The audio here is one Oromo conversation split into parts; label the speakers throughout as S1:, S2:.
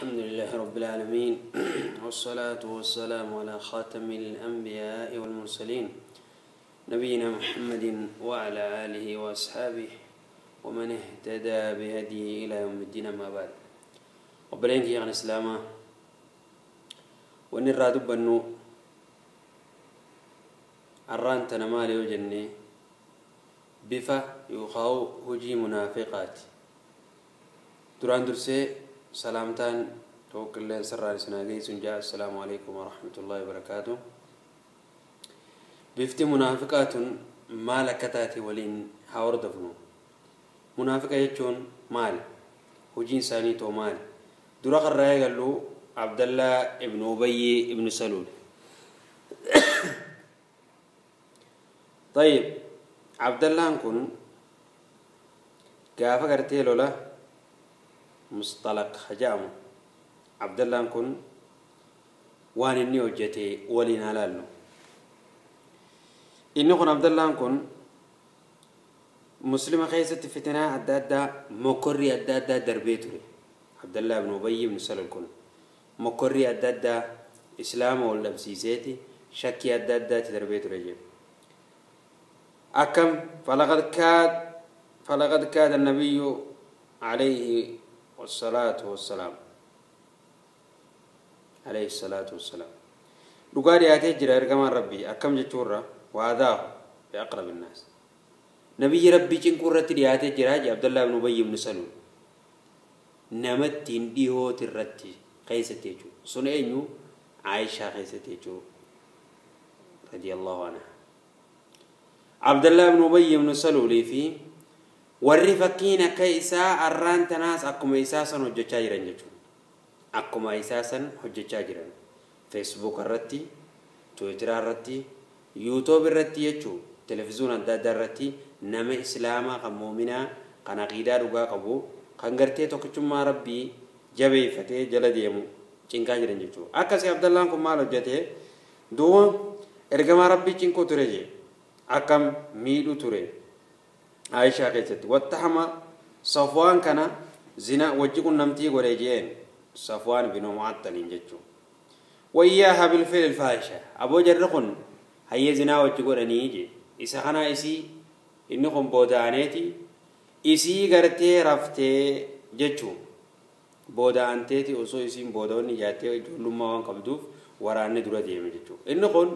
S1: الحمد لله رب العالمين والصلاة والسلام على خاتم الأنبياء والمرسلين نبينا محمد وعلى آله وأصحابه ومن اهتدى بهديه إلى يوم الدين. ما بعد، وبلينك يا إسلاما ونرى دبنو أرانت نمالي وجنة بفا يخاو هجي منافقات duraan dursee salaamtaan tokkilleen sarraan isin geessuun jaa. Assalaamu alaikum warahmatullahi wabarakaatu. Bifti munaafiqaatun maal akka taate waliin haa hordofnu. Munaafiqa jechuun maali? Hojiin isaanii too maali? Dura qarraa eegallu Abdallaa ibnu Ubayyi ibnu Saluul. طيب Abdallaan kun gaafa gartee lola mustalaq hajaamu Abdallaan kun waan inni hojjete waliin halaallu. Inni kun Abdallaan kun muslima keessatti fitinaa adda addaa mokorrii adda addaa darbee ture. Abdallaa ibnu Ubayyi ibnu Salul kun mokorrii adda addaa islaama wal dhabsiiseeti shakkii adda addaatti darbee ture jedhu. Akkam falaqad kaada nabiyyu alayhi والصلاة والسلام عليه الصلاة والسلام رقاري آتي جرى إرقمان ربي أكم جتورة وآذاه بأقرب الناس نبي ربي جنكورة آتي جرى عبد الله بن أبي بن سلول نمتين ديهو ترتي قيسة تيجو سنينيو عائشة قيسة تيجو رضي الله عنها. عبد الله بن أبي بن سلول في warri fakkiin akka isaa arraan tanaas akkuma isaa san hojjechaa jiran jechuudha. Akkuma isaa san hojjechaa jiran. Facebook irratti, Twitter irratti, YouTube irratti jechuudha. Televiziyoona adda addaa irratti nama islaamaa kan muuminaa kan aqiidaa dhugaa qabu kan gartee tokkichummaa rabbii jabeeffatee jala deemu cinqaa jiran jechuudha. Akkasii Abdallaan kun maal hojjete? Duuba ergamaa rabbii cinquu ture jee akkam miidhu ture. عائشة قالت واتهم صفوان كان زنا وجهكم نمتي ورجين صفوان بن معطل جتشو وإياها بالفعل الفاحشة أبو جرخن هي زنا وجهكم نيجي إذا أنا إسي إنكم بودانتي إسي قرتي رفتي جتشو بودانتي أسو إسي بودوني جاتي جلوم ما قبضوف وراني درا ديم جتشو إنكم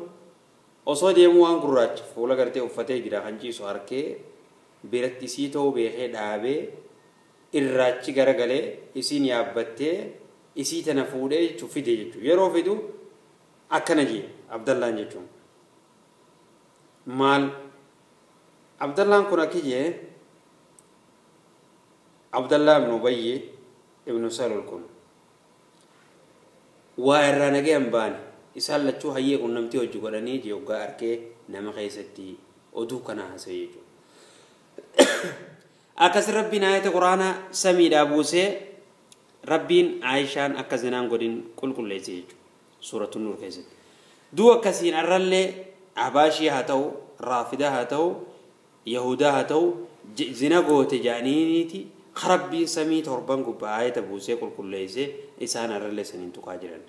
S1: أسو ديمو عن قراج فولا قرتي أفتي جرا خنجي سواركي biratti isii ta'uu beekee dhaabee irraachi garagalee isiin yaabbattee isii tana fuudhee jechuun fide jechuudha. Yeroo fidu akkana jee Abdallaan jechuun. Maal Abdallaan kun akki jee Abdallaa ibnu Ubayyi ibnu Salul kun waa irraa nagee hin baane isaan lachuu hayyee qunnamtii hojii godhanii jee hoggaa arkee nama keessatti oduu kana haasa'e jechuudha. Akkas rabbiin ayata quraanaa samiidhaa buusee rabbiin Aayishaan akka zinaan godhin qulqulleesse jechuudha. Suuratu Nuur keessatti. Duu akkasiin arrallee Abaashii haa ta'u, Raafidaa haa ta'u, Yahudaa haa ta'u zina goote jedhaniiti rabbiin samii torban gubbaa ayata buusee qulqulleesse isaan arrallee saniin tuqaa jiran.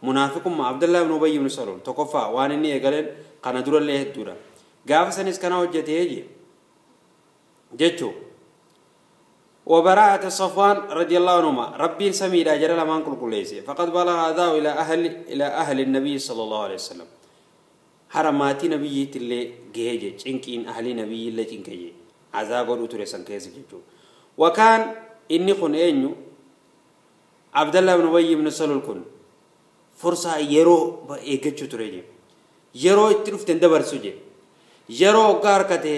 S1: Munaafiqummaa Abdallaa ibn Ubayy ibn Saluul tokkoffaa waan inni eegaleen kana durallee hedduudha. Gaafa sanis kana hojjetee jee جتو وبراءة صفوان رضي الله عنهما ربي سمي لا جرى لما كل كليسي فقد بلغ هذا إلى أهل النبي صلى الله عليه وسلم حرماتي نبي اللي جهج إنكين أهل نبي اللي إنكي عذاب ودوتر سنكيس جتو وكان إني خن إنيو عبد الله بن أبي بن سلول كن فرصة يرو إيجتشو تريجي يرو تروف تندبر سجي yeroo hoggaa harkate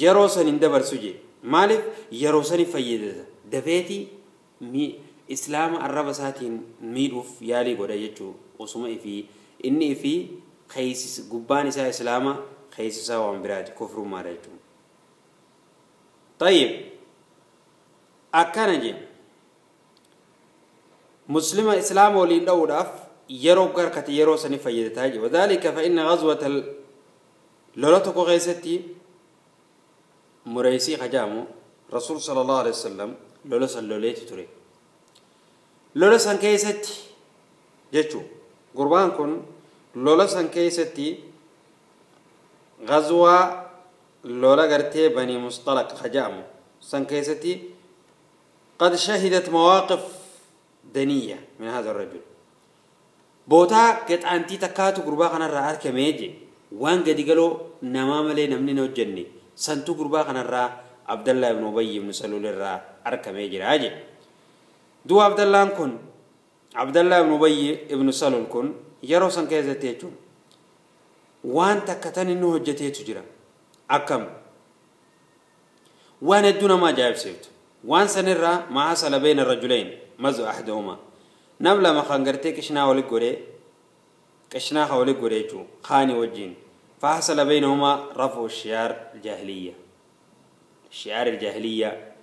S1: yeroo san hin dabarsu jee. Maaliif yeroo sani fayyadata dafeeti islaama arraba isaatiin miidhuuf yaalii godha jechuu osuma ifii inni ifii gubbaan isaa islaama keessisaa waan biraati kufrummaadha jechuudha. Tayyib akkana jee muslima islaama waliin dha'uudhaaf yeroo hoggaa harkate yeroo sani fayyadataa jee. Wadhaalika fa inna ghazwata lola tokko keessatti Muraysii hajaamu Rasuul sallallahu alaihi wasallam lola san loleeti ture. Lola san keessatti jechuu gurbaan kun lola san keessatti غزوة لولا غرتي بني مصطلق خجام سن كيستي قد شهدت مواقف دنية من هذا الرجل بوتا قد أنتي تكاتو قربا خنا الرأى كميجي وان قد قالوا نمام لي نمني نوجني سنتو قربا خنا الرأى عبد الله بن أبي بن سلول الرأى أركميجي راجي دو عبد الله كن عبد الله بن أبي بن سلول كن يرو سن كيستي وان تكتن إنه هجته تجرا أكم وان الدون ما جايب سيفت وان سنرى ما حصل بين الرجلين مزو أحدهما نبلا ما خنجرتي كشنا ولقوري كشنا خولقوري جو خاني وجين فحصل بينهما رفع الشعار الجاهلية الشعار الجاهلية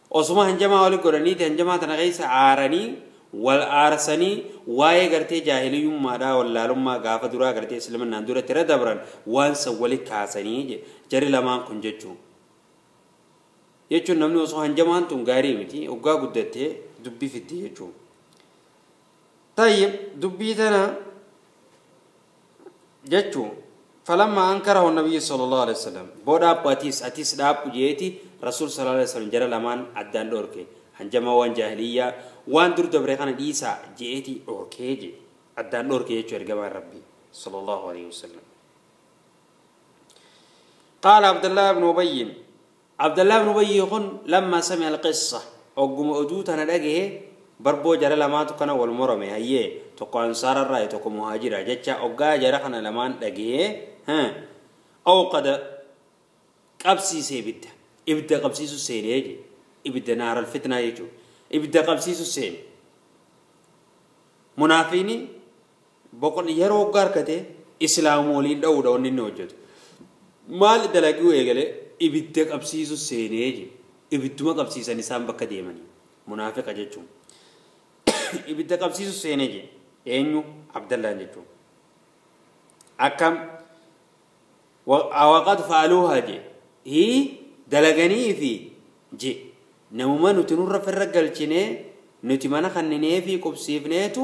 S1: وصما هنجما ولقوري نيت هنجما تنغيس عارني والآرسني واي غرتي جاهليوم مادا ولا لما غافه درا غرتي اسلمنا اندوره تر دبرن وان سولي كاسني جري لمان كن جچو يچو نمني وسو هنجمان تون غاري متي اوغا غدته دبي فيتي يچو طيب دبي تنا جچو فلما انكره النبي صلى الله عليه وسلم بودا باتيس اتيس داب جيتي رسول صلى الله عليه وسلم جرى لمان ادان دوركي هنجما وان جاهليه وان در دبره خنا ديسا جيتي اوركيجي ادان دوركي يچو ارغما ربي صلى الله عليه وسلم. قال عبد الله بن ابي عبد الله بن ابي لما سمع القصه اوغم ادوت انا دغه بربو جرى لما تكن والمرمه هي تقو انصار الراي تقو مهاجر جچا اوغا جرى خنا لمان دغه ها او قد قبسي سيبت ابدا قبسيسو سينيجي ابدا نار الفتنه يجو ابدا قبسيسو سين منافيني بقول يرو غاركته اسلام ولي دودا وني نوجد مال دلقو ايغله ابدا قبسيسو سينيجي ابدuma qabsiisan isaan bakka deemani munaafiqa jechuun ibidda qabsiisu seenee je eenyu Abdallah jechuun akkam waqad faaluha je hi dalaganii fi je namuma nuti nurra firra galchine nuti mana kanninee fi qubsiifneetu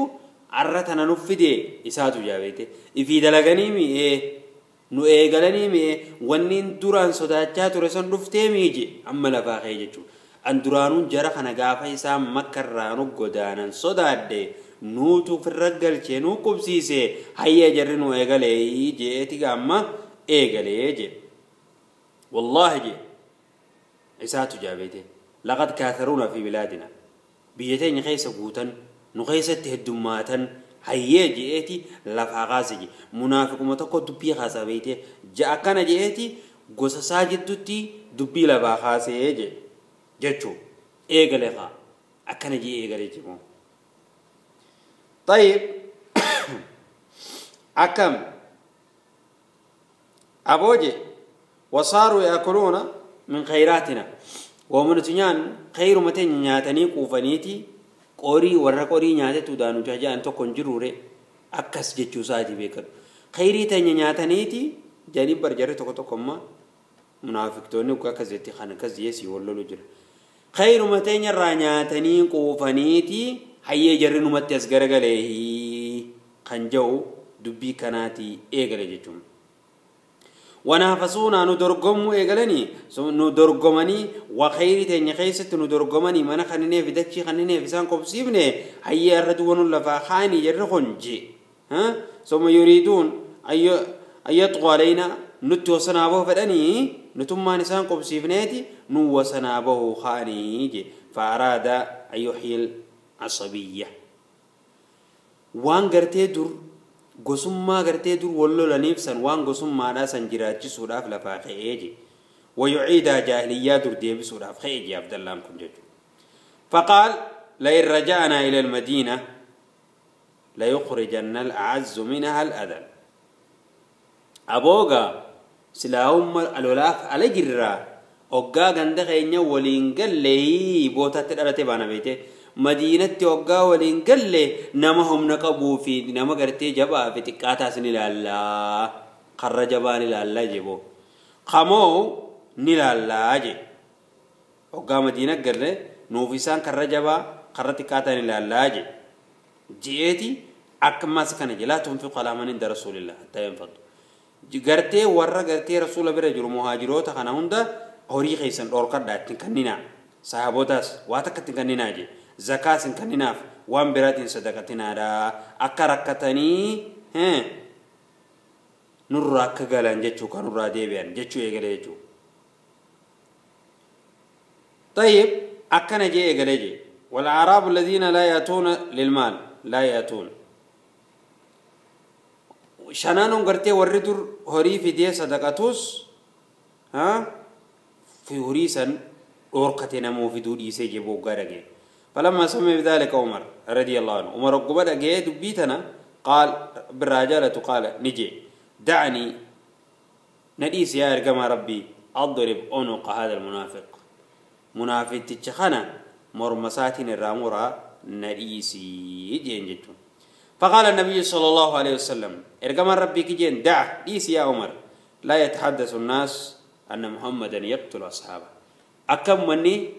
S1: arra tana nuf fide isaatu jaabeete ifii dalaganii mi'ee nu eegalanii mi'ee wanniin duraan sodaachaa ture san dhuftee miije amma lafaa ka'e jechuudha. An duraanuun jara kana gaafa isaa makkarraa nu godaanan sodaadde nuutu firra galchee nu qubsiise hayyee jarri nu eegalee jeeti gaamma eegalee je. Wallaahi je isaatu jaabeete laqad kaatharuuna fi bilaadina biyya teenya keessa guutan nu keessatti heddummaatan hayyee je'eeti lafaa kaase je munaafiquma tokko dubbii kaasaa beeyte ja'a akkana je'eeti gosa isaa jidduutti dubbii lafaa kaasee je jechuu eegale kaa akkana jee eegale jimu. طيب akkam abooje wasaaruu yaakuluuna min khayratina waamnuti nyaannu khayruma teenya nyaatanii quufaniiti qorii warra qorii nyaatetu daanu jajaan tokko hin jiruure akkas jechuu isaati beekadhu. Khayrii teenya nyaataniiti jedhanii barjarri tokko tokko amma munaafiqtoonni akkas jetti kan akkas jeesii wal lolu jira. Khayruma teenya irraa nyaatanii quufaniiti hayyee jarri numatti as garagalee kan jedhu dubbii kanaati eegale jechuun. ونافسونا ندرجمو إيجالني ندرجمني وخير تاني خيست ندرجمني ما أنا خليني في دتشي خليني في سان قبسيبني هيا الردوان ولا فخاني جرخنجي ها ثم يريدون أي يطغوا علينا نتوسنا به فدني نتم نسان قبسيبنيتي نوسنا به خاني فأراد أن يحيي العصبية وان قرتي در gosummaa gartee dur wal lolaniif san waan gosummaadhaa san jiraachisuudhaaf lafaa ka'ee je wayuciidaa jaahiliyyaa dur deebisuudhaaf ka'ee je Abdallaan kun jechuudha. Faqaal la'in raja'naa ila almadiina layukhrijanna al'azzu minhaa al'adal. Aboogaa silaahumma lolaaf ala jirraa hoggaa ganda keenya waliin gallee bootaatti dhalate baana beete. مدينة وقا ولين قال نما هم نقبو في نما قرتي جبا في تقاتا سن لالا قر جبان لالا جيبو خمو نلالا جي وقا مدينة قال نوفيسان قر جبا قر تقاتا لالا جي Je'eeti akkamaas kana jee laa tunfiqu alaa man inda rasuulillah hattaa yanfaddu. Gartee warra gartee rasuula bira jiru muhaajiroota kana hunda horii keessan dhoorkadhaa ittiin kenninaa. Sahaabotaas waa takka ittiin kenninaa jee. Zakaas hin kenninaaf waan biraatiin sadaqatinaadha. Akka rakkatanii nurraa akka galan jechuu kan nurraa deebi'an jechuu eegale jechuu. طيب أكن جي إيجالي جي والأعراب الذين لا يأتون للمال لا يأتون شنانون قرتي وردر هوري في دي صدقاتوس ها في هوريسا أورقتي نمو في دور يسي جيبو قارقي فلما سمع بذلك عمر رضي الله عنه عمر قبل جي دبيتنا قال بالرجالة قال نجي دعني نديس يا رقم ربي أضرب عنق هذا المنافق منافق تشخنا مرمساتين الرامورة نديسي جين جتون فقال النبي صلى الله عليه وسلم ارقم ربي كجين دع ديس يا عمر لا يتحدث الناس أن محمدا يقتل أصحابه أكم مني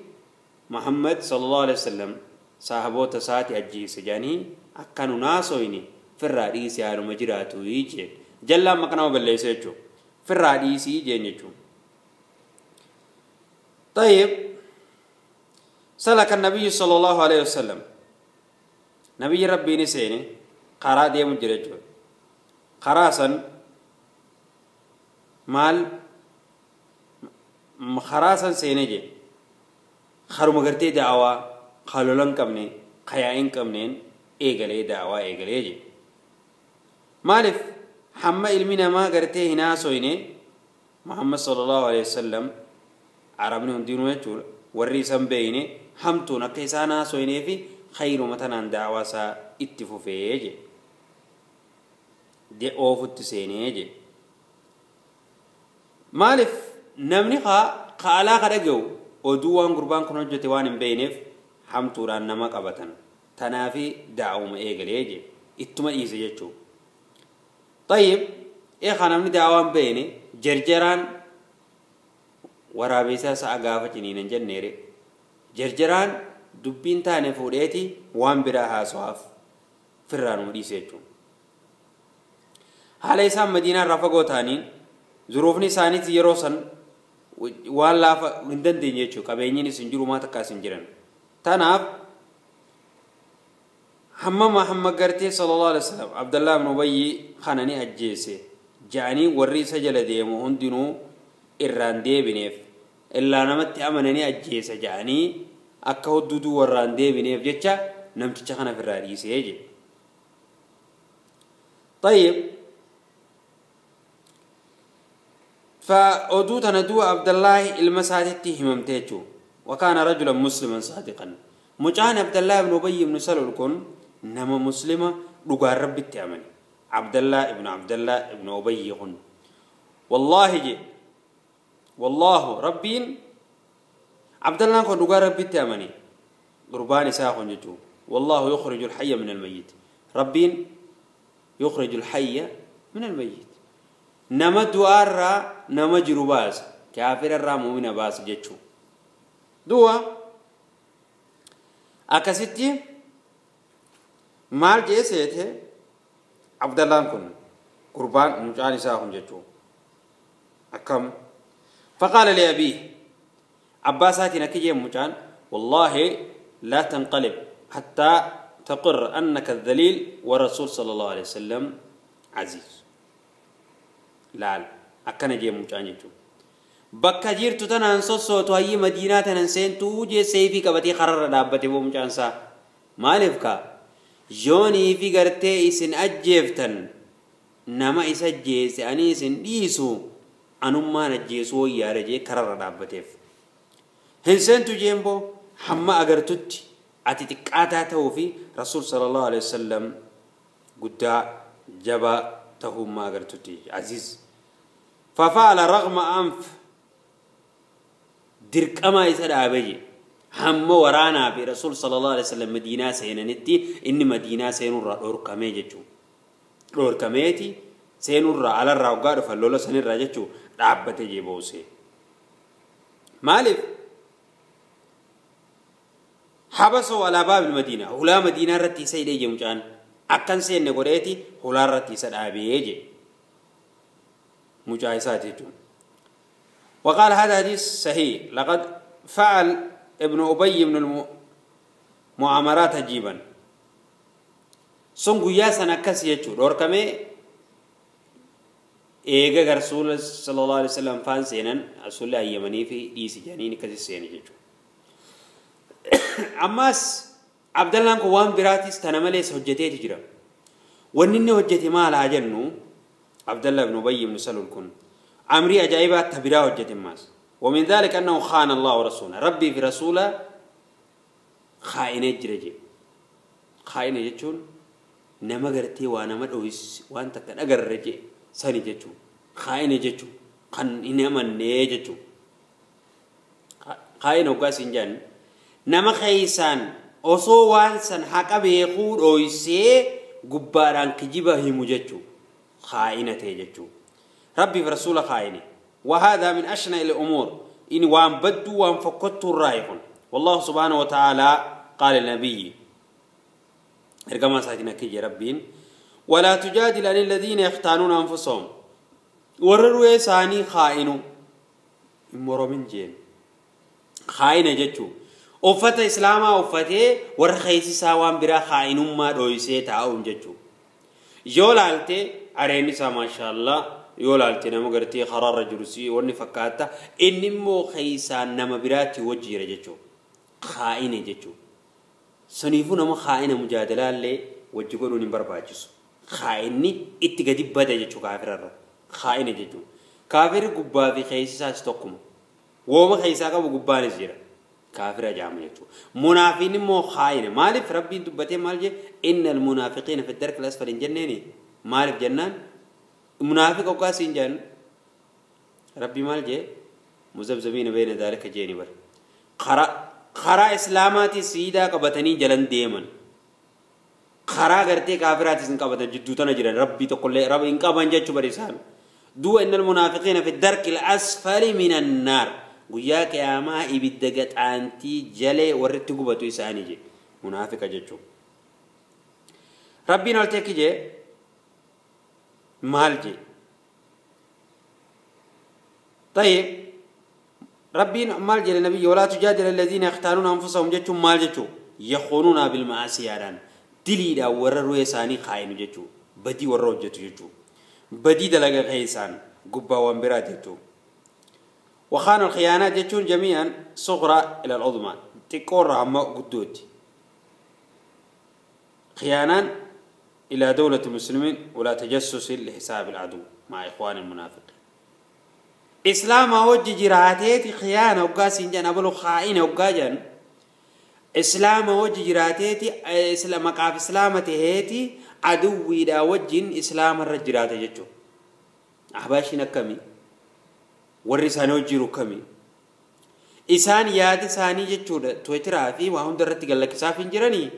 S1: محمد صلى الله عليه وسلم صاحبو تساتي أجيس جاني أكانوا ناسويني في الرئيس يا مجراتو يجين جلا مكانو بالليسيتشو في الرئيس يجين يجو. طيب سلك النبي صلى الله عليه وسلم نبي ربي نسيني قرا دي مجرجو قراسا مال خراسا سينجي خرم غرتي دعوة خلولن قبني خيائن قبنين ايغلي دعوة ايغلي جي مالف حما علمنا ما غرتي هنا سويني محمد صلى الله عليه وسلم عربني هندينو يجول وريسن بيني همتو نكيسانا سويني في خير متنان دعوة سا اتفوفيجي دي اوفت سينيجي مالف نمني خا قالا قدغو ودوان قربان كن حجتي وان بينف همتوران نما قبتن تنافي دعوم ايغليجي اتما ايسه جچو. طيب ايه خانمني دعوان بيني جرجران waraabessaa sa'a gaafa ciniinan jenneere jarjaraan dubbiin taane fuudheeti waan biraa haasawaaf firraan dhiise jechuudha. Haala isaan Madiinaa irraa fagoo ta'aniin zuruufni isaaniitti yeroo san waan laafa hin dandeenye jechuudha. Qabeenyiinis hin jiru maa takkaas hin jiran. Tanaaf hamma Muhammad gartee sallallahu alaihi wasallam Abdullah ibn Ubayy kana ni ajjeese ja'anii warri isa jala deemu hundinuu irraan deebineef illaa namatti amananii ajjeese ja'anii akka hudduduu warraan deebineef jecha namticha kana firraa dhiisee jedhe. طيب فأدو تندو عبد الله المساجد هممتيتو وكان رجلا مسلما صادقا مجان عبد الله بن أبي بن سلول كن نما مسلمة رجال ربي تعمل عبد الله ابن عبد الله ابن أبي كن والله جي والله ربين عبد الله كن رجال ربي تعمل قربان ساخن جتو والله يخرج الحي من الميت ربين يخرج الحي من الميت نما دوارا نما جروباس كافر الرا مؤمن باس جتشو دوا أكستي مال جيسيته عبد الله كن قربان مجاني ساهم جتشو أكم فقال لأبيه عباساتي نكجي مجان والله لا تنقلب حتى تقر أنك الذليل والرسول صلى الله عليه وسلم عزيز laal akkana jee mucaan jechuudha. Bakka jirtu tanaan sossootu hayyii madiinaa tanan seentuu jee seefii qabatee kararra dhaabbatee boo mucaan isaa. Maaliif kaa yoonii fi gartee isin ajjeeftan nama isa ajjeese ani isin dhiisu anummaan ajjeesuu wayyaadha jee kararra dhaabbateef. Hin seentu jeen boo hamma agartutti ati xiqqaataa ta'uu fi rasuul sallallahu alaihi wasallam guddaa jabaa ta'ummaa agartutti aziz. ففعل رغم أنف دركما يسدابي هم ورانا برسول صلى الله عليه وسلم مدينة سيننتي إن مدينة سينور أوركمي جتشو أوركميتي سينور على الرعقار فلولا سنر جتشو رعبة جيبوسي مالف حبسوا على باب المدينة هلا مدينة رتي سيدي جمجان أكن سين نقريتي هلا رتي سد أبيجي مجاهسات جون. وقال هذا حديث صحيح لقد فعل ابن أبي من المؤامرات عجيبا سنغ ياسن أكس يجو دوركمي إيجا رسول صلى الله عليه وسلم فان سينن رسول الله يمني في ديس جانين كذي سين يجو. أماس عبد الله كوان براتيس تنملي هجتي تجرا ونني هجتي ما على جنو عبد الله بن أبي بن سلول كن عمري أجايبات تبرا هجتي ماس. ومن ذلك أنه خان الله ورسوله ربي في رسوله خائن جرجي خائن جتون نما غرتي وانا ما دويس وان تكن اغر رجي سني جتون خائن جتون خن انما ني جتون خائن وقاسين نما خيسان osoo waan san haqa beekuu dhoysee gubbaadhaan kijiba himu jechuu khaa'ina ta'e jechuu rabbiif rasuula khaa'ine. وهذا من أشنع الأمور إن وان بدوا وان فكتوا الرايقون. والله سبحانه وتعالى قال للنبي إرقما ساتنا كي ربين ولا تجادل عن الذين يختانون أنفسهم ورروا ساني خائنوا مرمين جين خائنة جتشو uffata islaamaa uffatee warra keessisaa waan biraa khaa'inummaa dhoysee taa'uun jechuudha. Yoo laalte areenni isaa maashaallah yoo laalte nama gartee karaarra jiru si wanni fakkaata inni immoo keessaan nama biraatti wajji jira jechuudha. Khaa'ine jechuudha. Saniifuu nama khaa'ina mujaadalaallee wajji godhuun hin barbaachisu. Khaa'inni itti gadi bada jechuudha kaafirarra. Khaa'ine jechuudha. Kaafirri gubbaa fi keessisaas tokkuma. Wooma keessaa qabu gubbaanis jira. كافر جامع يجو منافقين مو خائن مالف ربي دبته مال جه إن المنافقين في الدرك الأسفل جنني مالف جنان منافق وقاسين جن ربي مال جه مذبذبين بين ذلك جيني بر خرا إسلاماتي سيدا قبتني جلن ديمن خرا قرتي كافراتي سن قبتن جدوتنا جرن ربي تقول رب إن قبن جتشو بريسان دو إن المنافقين في الدرك الأسفل من النار guyyaa qiyaamaa ibidda gaxaantii jalee warri itti gubatu isaanii je munaafiqa jechuun. Rabbiin ol teekki jee maal jee? طيب ربين مال جل النبي ولا تجادل الذين يختانون أنفسهم جتشو مال جتشو يخونون بالمعاصي ياران دليل ورر ويساني خاين جتشو بدي ورر جتشو جتشو بدي دلقة خيسان قبا وانبرات جتشو وخان الخيانات جتشون جميعا صغرى إلى العظمى تكورها ما قدوت خيانا إلى دولة المسلمين ولا تجسس لحساب العدو مع إخوان المنافقين. إسلام وجه جراتيتي خيانة وقاسين جان أبلو خائنة وقاجان إسلام وجه جراتيتي إسلام مقاف إسلامته هيتي عدوي دا وجه إسلام الرجرات جتشو أحباشي نكمي والرسانة وجيرو كمي إسان ياد ساني جتشو تويتر في وهم درت قال لك سافين جراني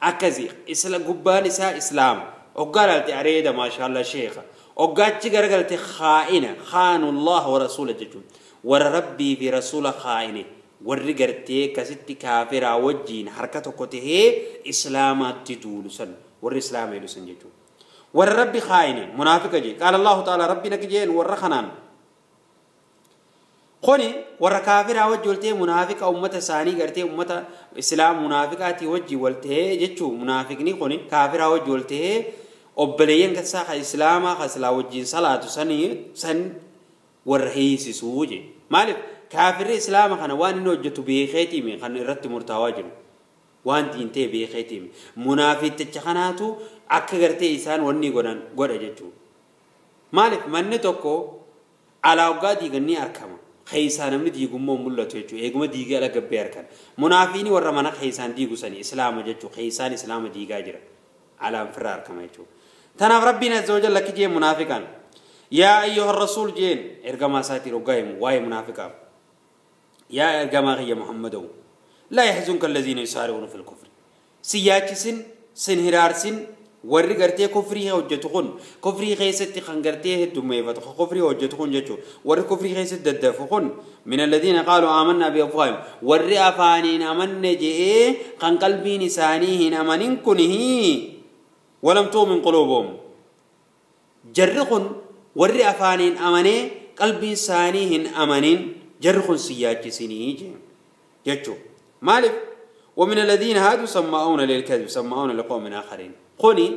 S1: أكزي إسلام قبان إسا إسلام وقالت عريدة ما شاء الله شيخة وقالت قالت خائنة خان الله ورسوله جتشو وربي في رسوله خائنة ورقرتي كست كافرة وجين حركته كته إسلام تدول سن والإسلام يلسن جتشو والرب خائنة منافق جي قال الله تعالى ربنا كجين ورخنان خوني ور كافر وجه منافق أمة ثاني قرتي أمة إسلام منافقاتي وجه ولته جتشو منافقني خوني كافر وجه ولته أبليين كسا إسلاما خسلا وجه صلاة سني سن ورهيس سوجي مالك كافر إسلام خنا وان نوجه بيخيتي من خن رت مرتواجر وان دينته بيخيتي منافق تجخناتو أكغرتي إنسان وني غنان غدا جتشو مالك من توكو على أوقات يغني أركما خيسان من ديغو مو ملتو جچو ايغما ديغا لا غبي اركان منافقين ور منا خيسان ديغو سني اسلام جچو خيسان اسلام ديغا جرا على فرار كما جچو تنا ربنا عز وجل لك جي منافقان يا ايها الرسول جين ارغما ساتي رغايم واي منافقا يا ارغما يا محمد لا يحزنك الذين يسارعون في الكفر سياچسن سنهرارسن Warri gartee kufrii hojjetu kun kufrii keessatti kan gartee heddummeeffatu kufrii hojjetu kun jechuudha. Warri kufrii keessatti daddafu kun min alladhiina qaaluu aamannaa bi afwaahihim warri afaaniin amanne je'ee kan qalbiin isaanii hin amanin kuni walam tu'min quluubuhum. Jarri kun warri afaaniin amanee qalbiin isaanii hin amanin jarri kun si yaachisinii jechuudha. Maaliif? ومن الذين هادوا سماؤون للكذب سماؤون لقوم آخرين. قني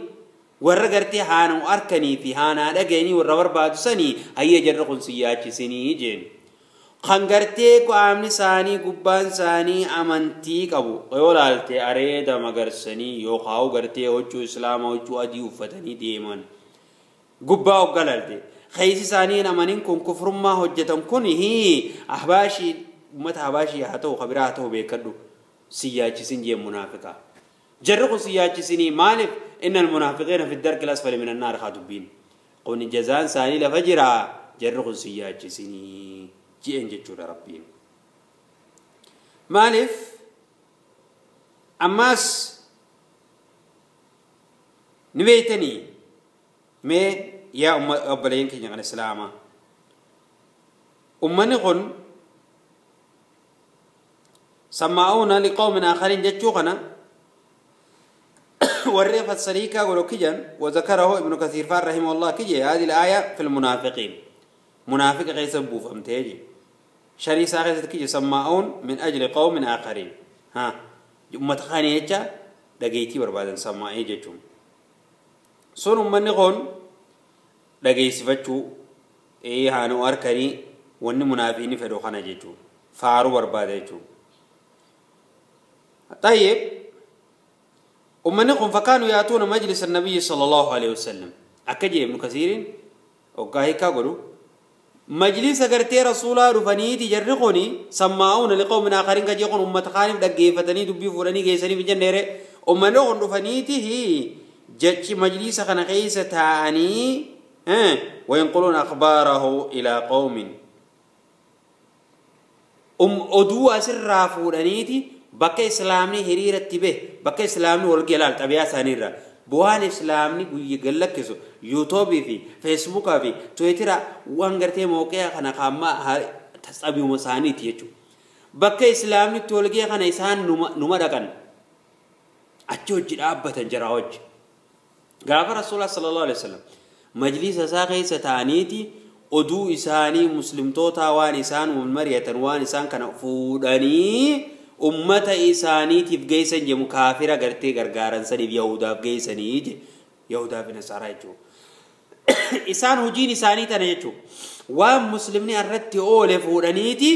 S1: ورغرتي هانو أركني في هانا دغني وربر بادو سني هيا جرقن سياچ سني جين خنغرتي كو امني ساني غبان ساني امنتي قبو يولالتي اريدا مغرسني يوخاو غرتي وچو اسلام وچو ادي وفتني ديمن غبا وغلالتي خيسي ساني امنين كون كفر ما حجتن كن هي احباشي امه احباشي هاتو خبراتو بيكدو سياچ سنجي منافقا جرقوا سياچ سني مالف إن المنافقين في الدرك الأسفل من النار خاطبين قون جزان ساني لفجرا جرقوا سياچ سني جين جچور ربي مالف أماس نبيتني مي يا أم أبلين كي جعل السلامة أمني قن سماؤنا لقوم آخرين جتشوغنا والريف السريكة ولوكيجا وذكره ابن كثير فار رحمه الله كجي هذه الآية في المنافقين منافق غير سبوف أمتيجي شريسة غير كجي سماؤون من أجل قوم آخرين ها أمة خانية دقيتي بربادن سماعي جتشوم سون من نقول دقي سفتشو إيه هانو أركني ون منافقين فدوخنا جتشو فارو بربادن جتشو. طيب ومنهم فكانوا يأتون مجلس النبي صلى الله عليه وسلم أكجي ابن كثير وقاهي كاغلو مجلس غرتي رسول الله رفنيتي جرقوني سماعون لقوم آخرين كجيقون أمة خانم دقيفتني دبي فلاني جيسني في جنة ومنهم رفنيتي هي جتش مجلس خنقيسة تاني وينقلون أخباره إلى قوم أدو أسر فلانيتي bakka islaamni hiriiratti bahe bakka islaamni wal galaal xabiyaa isaaniirra bu'aan islaamni guyya gallakkisu yuutuubii fi feesbuukaa fi tiwiitira waan gartee mooqee kana kaammaa xabiyuma isaaniiti jechuudha. Bakka islaamni itti wal ga'e kana isaan numa dhaqan achi hojii dhaabbatan jara hojii. Gaafa Rasuulaa sallallahu alaihi wasallam majlisa isaa keessa ta'aniiti oduu isaanii muslimtoota waan isaan wal mari'atan waan isaan kana fuudhanii ummata isaaniitiif geessan jemu kaafira gartee gargaaran saniif yahudaaf geessanii je yahudaaf nasaaraa jechuudha. Isaan hojiin isaanii tana jechuudha. Waan muslimni irratti oole fuudhaniiti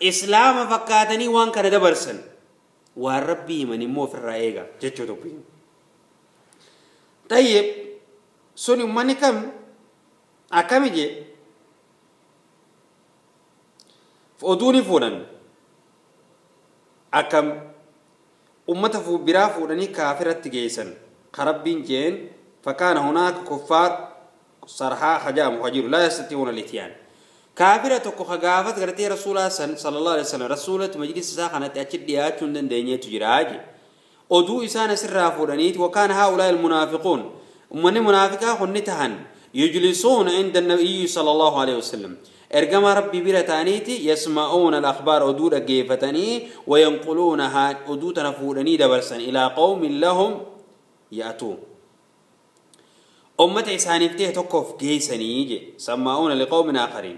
S1: islaama fakkaatanii waan kana dabarsan waan rabbii himan immoo ofirraa eega jechuu tokko. Tayyib suni ummanni kam akkami jee oduu ni fuudhan. Akkam ummata biraa fuudhanii kaafiratti geessan karabbiin jeen fakkaana hunaaka kuffaar sarhaa hajaamu hajiru laa yastatii'uuna al-ityaan kaafira tokko hagaafat gartee rasuulaa sallallahu alaihi wasallam rasuulatti majlisa isaa kanatti achi dhiyaachuu hin dandeenyeetu jira je oduu isaan asirraa fuudhaniiti wakaana haa'ulaa'i almunaafiquun ummanni munaafiqaa kunni tahan yujlisuuna inda annabiyyi sallallahu alaihi wasallam إرجما ربي برتانيتي يسمعون الأخبار أدود جيفتني وينقلونها أدود نفورني دبرسن إلى قوم لهم يأتون أمة إسانفته تقف جيسني سمعون لقوم آخرين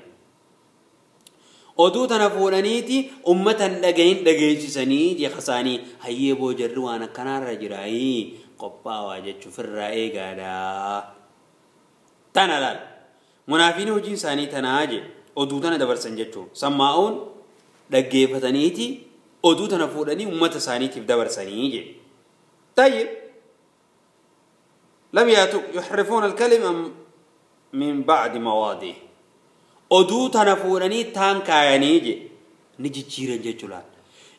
S1: أدود نفورنيتي أمة لجين لجيسني جي خساني هيبو جروانا كنار رجراي قبا واجت في الرأي قادا تنالال منافين وجين ساني تناجي oduu tana dabarsan jechuun sammaa'uun dhaggeeffataniiti oduu tana fuudhanii ummata isaaniitiif dabarsanii jedhe. Tayyib lam yaatu yuharrifuuna al-kalima min ba'di mawaadihi oduu tana fuudhanii taan kaayanii jedhe ni jijjiiran jechuudha.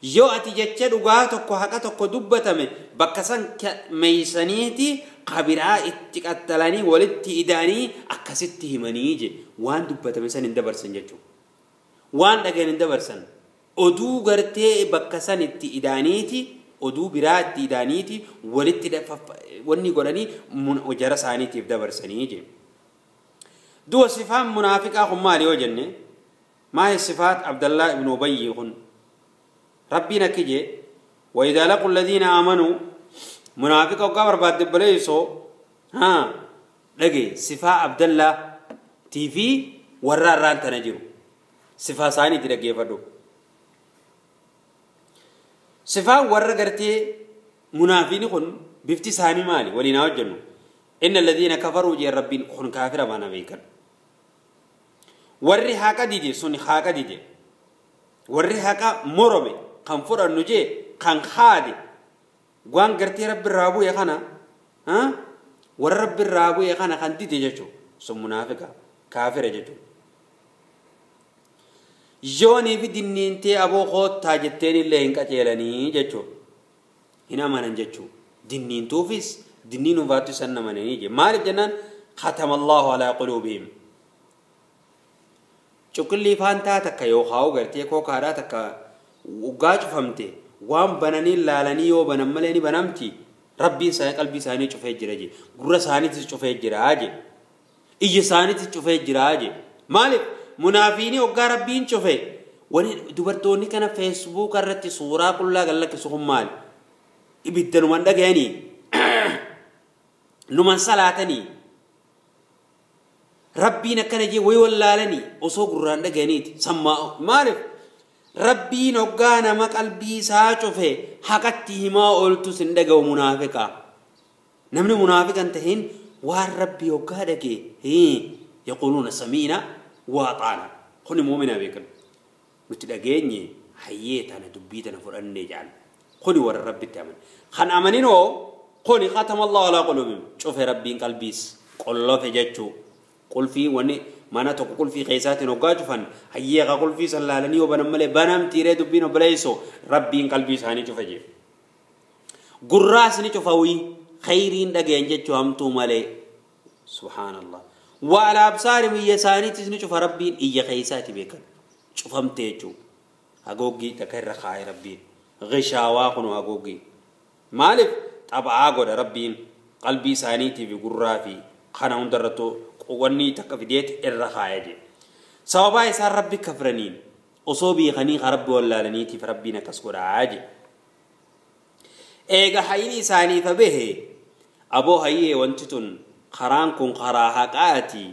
S1: Yoo ati jecha dhugaa tokko haqa tokko dubbatame bakka san meeysaniiti qabiraa itti qaxxalanii walitti ida'anii akkasitti himanii je waan dubbatame san hin dabarsan jechuudha. Waan dhagahan hin dabarsan oduu gartee bakka san itti ida'aniiti oduu biraatti idaaniiti walitti wanni godhanii jara isaaniitiif dabarsanii je. Du'a sifaan munaafiqaa kun maali yoo jenne maa sifaat Abdallah ibn Ubayy kun rabbiin akki jee وإذا لقوا الذين آمنوا منافق وقبر بعد بليسو ها لقي صفاء عبد الله تي في ورا ران تنجرو صفاء ثاني تلقي فدو صفاء ورا قرتي منافقين خن بفتي ثاني مالي ولينا وجنو إن الذين كفروا جي ربين خن كافر ما نبيكن وري حقا ديدي سوني حقا ديدي وري حقا مرمي كان النجي كان خادي وان قرتي رب الرابو يا خنا ها والرب الرابو يا خنا خان ديدي جچو سو منافقا كافر جچو يوني في دينتي ابو خو تاجتين اللي هن قچيلني جچو هنا مانن جچو دينين توفيس دينين واتو سن مانني جي مالك جنان ختم الله على قلوبهم چوكلي فانتا تك يو خاو قرتي كو كارا تك وغاچ فهمتي وان بناني لالني يو بنم ملني بنمتي ربي ساي قلبي ساني چوفه جرا جي غره ساني چوفه جرا جي اي ساني چوفه جرا جي مالك منافيني وغا ربين چوفه وني دبرتوني كان فيسبوك الرتي صورة كلها قال لك سخم مال ابدن من دغني نمن صلاتني ربي نكن جي وي ولالني اوسو غران دغنيت سما مالك ربي نوغانا ما قلبي ساچوفه حقتي ما قلت سندغو منافقا نمن منافقا تهين وار ربي وغا دغي هي يقولون سمينا واطعنا خني مؤمنا بكن نتدغني حييتنا دبيتنا فرني جان خني ور ربي تامن خن امنينو خني ختم الله على قلوبهم شوف ربي قلبيس قلوف جچو قل في وني مانا تو قل في قيسات نوغاجفن هيا قل في سلالني وبنمله بنم تيري دبينو بليسو ربي قلبي ساني چوفجي غراس ني چوفوي خيرين دغين جچو همتو مالي سبحان الله وعلى ابصارهم يساني تسني چوف ربي اي قيسات بيكن چوفمتي چو هغوغي تكر خاي ربي غشاوا خنو هغوغي مالف طبعا غود ربي قلبي ساني تي غرافي خنا هندرتو وني تكفيديت الرخايج سببا يسار ربي كفرنين أصوبي غني غرب ولا لنيتي فربي نكسكر عاجي إيجا حيني ساني فبه أبو هي وانتتن خران كن خراها قاتي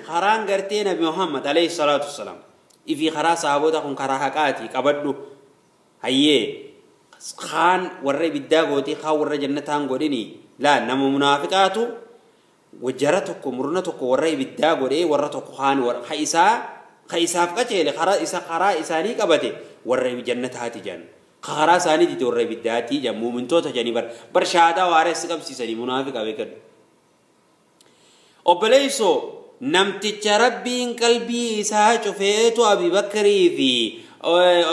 S1: خران قرتي نبي محمد عليه الصلاة والسلام إفي خرا صحابوتا كن خراها قاتي قبدو هي خان ورّي بالداغوتي خا ورّي جنتان قوليني لا نمو منافقاتو وجرتك مرنتك ورّي بالداغوري ورتك خان ور خيسا خيساف قچيل خرا إسا خرا إساني قبته ورّي بجنتها جن خرا ساني دي ورّي بالداتي جن مؤمنتوتا جني بر برشادا وارث قبسيسني منافق ابي obboleessoo namticha rabbiin qalbii isaa cufeetu Abi Bakrii fi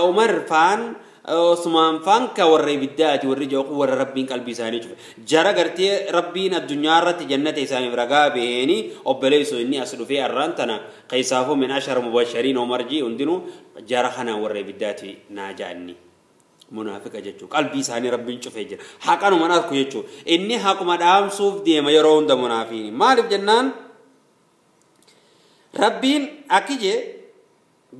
S1: Umar faan Usmaan faan ka warra ibiddaati warri jooqu warra rabbiin qalbii isaanii cufe jara gartee rabbiin addunyaa irratti jannata isaaniif ragaa baheenii obboleessoo inni as dhufee arraan tana keessaafuu min ashara mubashariin Umar jii hundinuu jara kana warra ibiddaati naa jaanni. Munaafiqa jechuun qalbii isaanii rabbiin cufee jira haqanuma arku jechuun inni haquma dhaamsuuf deema yeroo hunda munaafiini maaliif jennaan rabbiin akki jee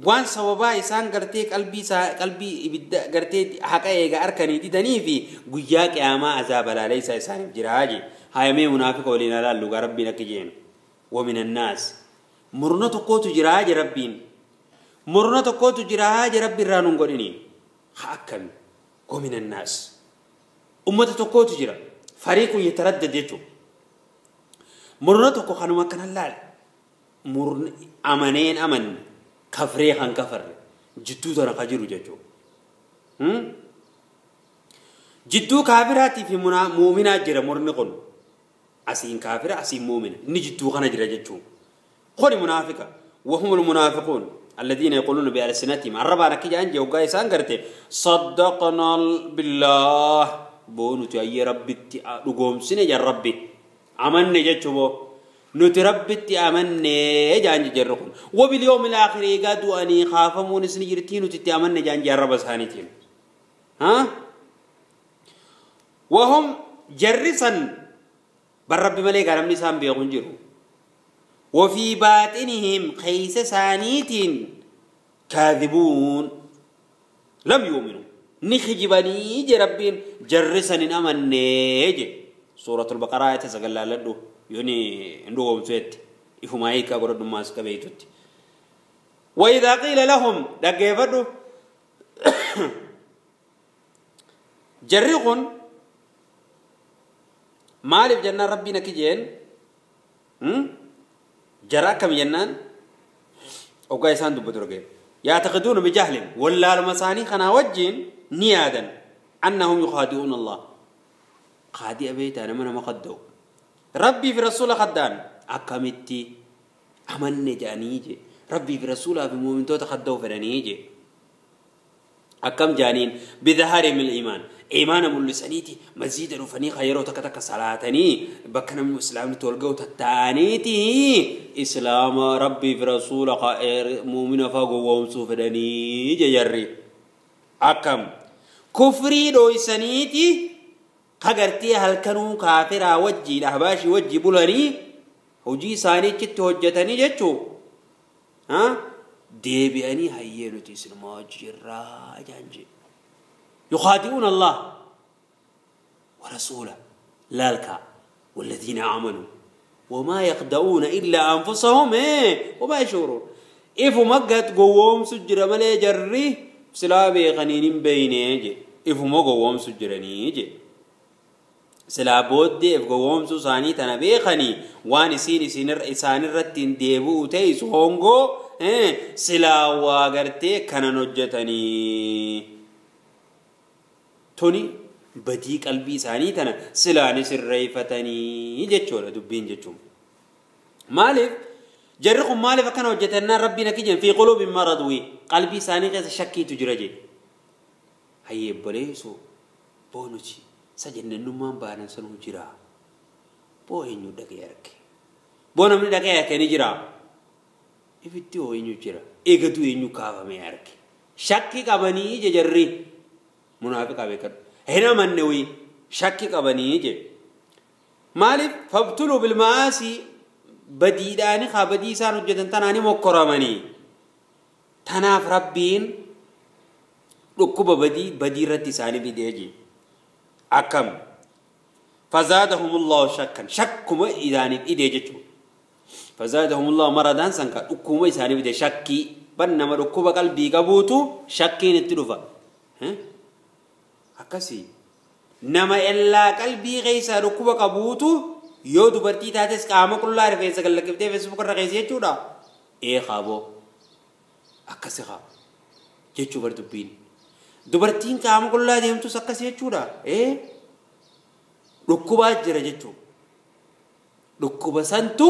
S1: waan sababaa isaan gartee qalbii isaa qalbii ibidda gartee haqa eega harkanii didanii fi guyyaa qiyaamaa azaaba laalee isaa isaaniif jira jee haayamee munaafiqa waliin alaallu gaa rabbiin akki jeen wa minannaas murna tokkootu jira jee rabbiin murna tokkootu jira jee rabbi irraa nun godhini akkami ومن الناس أمة تقوت جرا فريق يتردد يجو مرنتك خانو مكان اللال مرن أمنين أمن كفري خان كفر جدو ترى خجرو ججو جدو كافراتي في مؤمنات جرا مرن قن أسين كافر أسين مؤمن إني جدو خان جرا ججو قولي منافقة وهم المنافقون الذين يقولون بألسنتهم الربا نكيجا أنجي وقاي سانغرتي صدقنا بالله بو نتي أي ربي رقوم سنة يا ربي عملني جتشبو نتي ربي أمني جانجي جرقون وباليوم الآخر يقادوا أني خافمون سنة جرتين نتي أمني جانجي الرب سانتين ها وهم جرسا بالرب ملك على نسام بيغنجروا وفي باطنهم خيس سانيت كاذبون لم يؤمنوا نخجبني جربين جرسا أمن نيجي سورة البقرة تسجل لدو يوني ندوم سويت إفمايكا قرد ماس كبيتوت وإذا قيل لهم دقيفدو جرقون مالف جنة ربنا كجين جراكم جنان أو كايسان دبترجي يعتقدون بجهل ولا المساني خنا وجين نيادا أنهم يخادعون الله خادئ بيت أنا من ما خدو ربي في رسول خدان أكمتي أمن جانيجي ربي في رسوله في مؤمن تو تخدو فرانيجي أكم جانين بظهر من الإيمان إيمان ملسانيتي مزيدا وفني خيره تكتك صلاتني بكنا من الإسلام تولقو تتانيتي إسلام ربي في رسوله مؤمن فاقو ومسو فرانيجي جري أكم كفري دويسانيتي خغرتي هل كانوا كافرا وجي الأحباشي وجي بولاني وجي ساني جت هجتني جتشو ها ديبياني هينو تسلم جرا جانجي يخادعون الله ورسوله لالك والذين آمنوا وما يخدعون إلا أنفسهم وما يشعرون إفو مقت قوم سجر ملي جري سلابي غنين بيني إفو مقوم سجرني سلابود دي إفقوم سوساني تنبيخني وان سيني سينر إسان الرتين ديبو تيس هونغو سلا واغرتي كان نجتني توني بدي قلبي ساني تنا سلا نسر ريفتني جتشولا دبين جتشوم مالف جرخم مالف كان وجتنا ربنا كجن في قلوب مرضوي قلبي ساني قيس شكي تجرجي هي بليسو بونوشي سجن النمان بانا سنو جرا بو إنو دقيارك بو نمني دقيارك نجرا إفتيو إنو جرا إيقدو إنو كافا ميارك شكي قبني جري منافق أبيكر هنا من نوي شكي قبني جي مالف فابتلوا بالمعاصي بديداني خا بديسان وجدن تناني مكرمني تناف ربين ركوب بدي بديرتي ساني بديجي أكم فزادهم الله شكا شكما إذاني إديجتو فزادهم الله مرضا سنكا أكوما إساني بدي شكي بنما ركوب قلبي قبوتو شكين التلفة أكسي نما إلا قلبي غيسا ركوب قبوتو يو دبرتي تاتس قام كل عارف إذا قال لك بدي فيسبوك الرئيسي يجودا إيه خابو أكسي خاب يجو بردبين دبرتين قام كل هذه هم تسكسي يجودا إيه ركوبات جرا يجو ركوب سنتو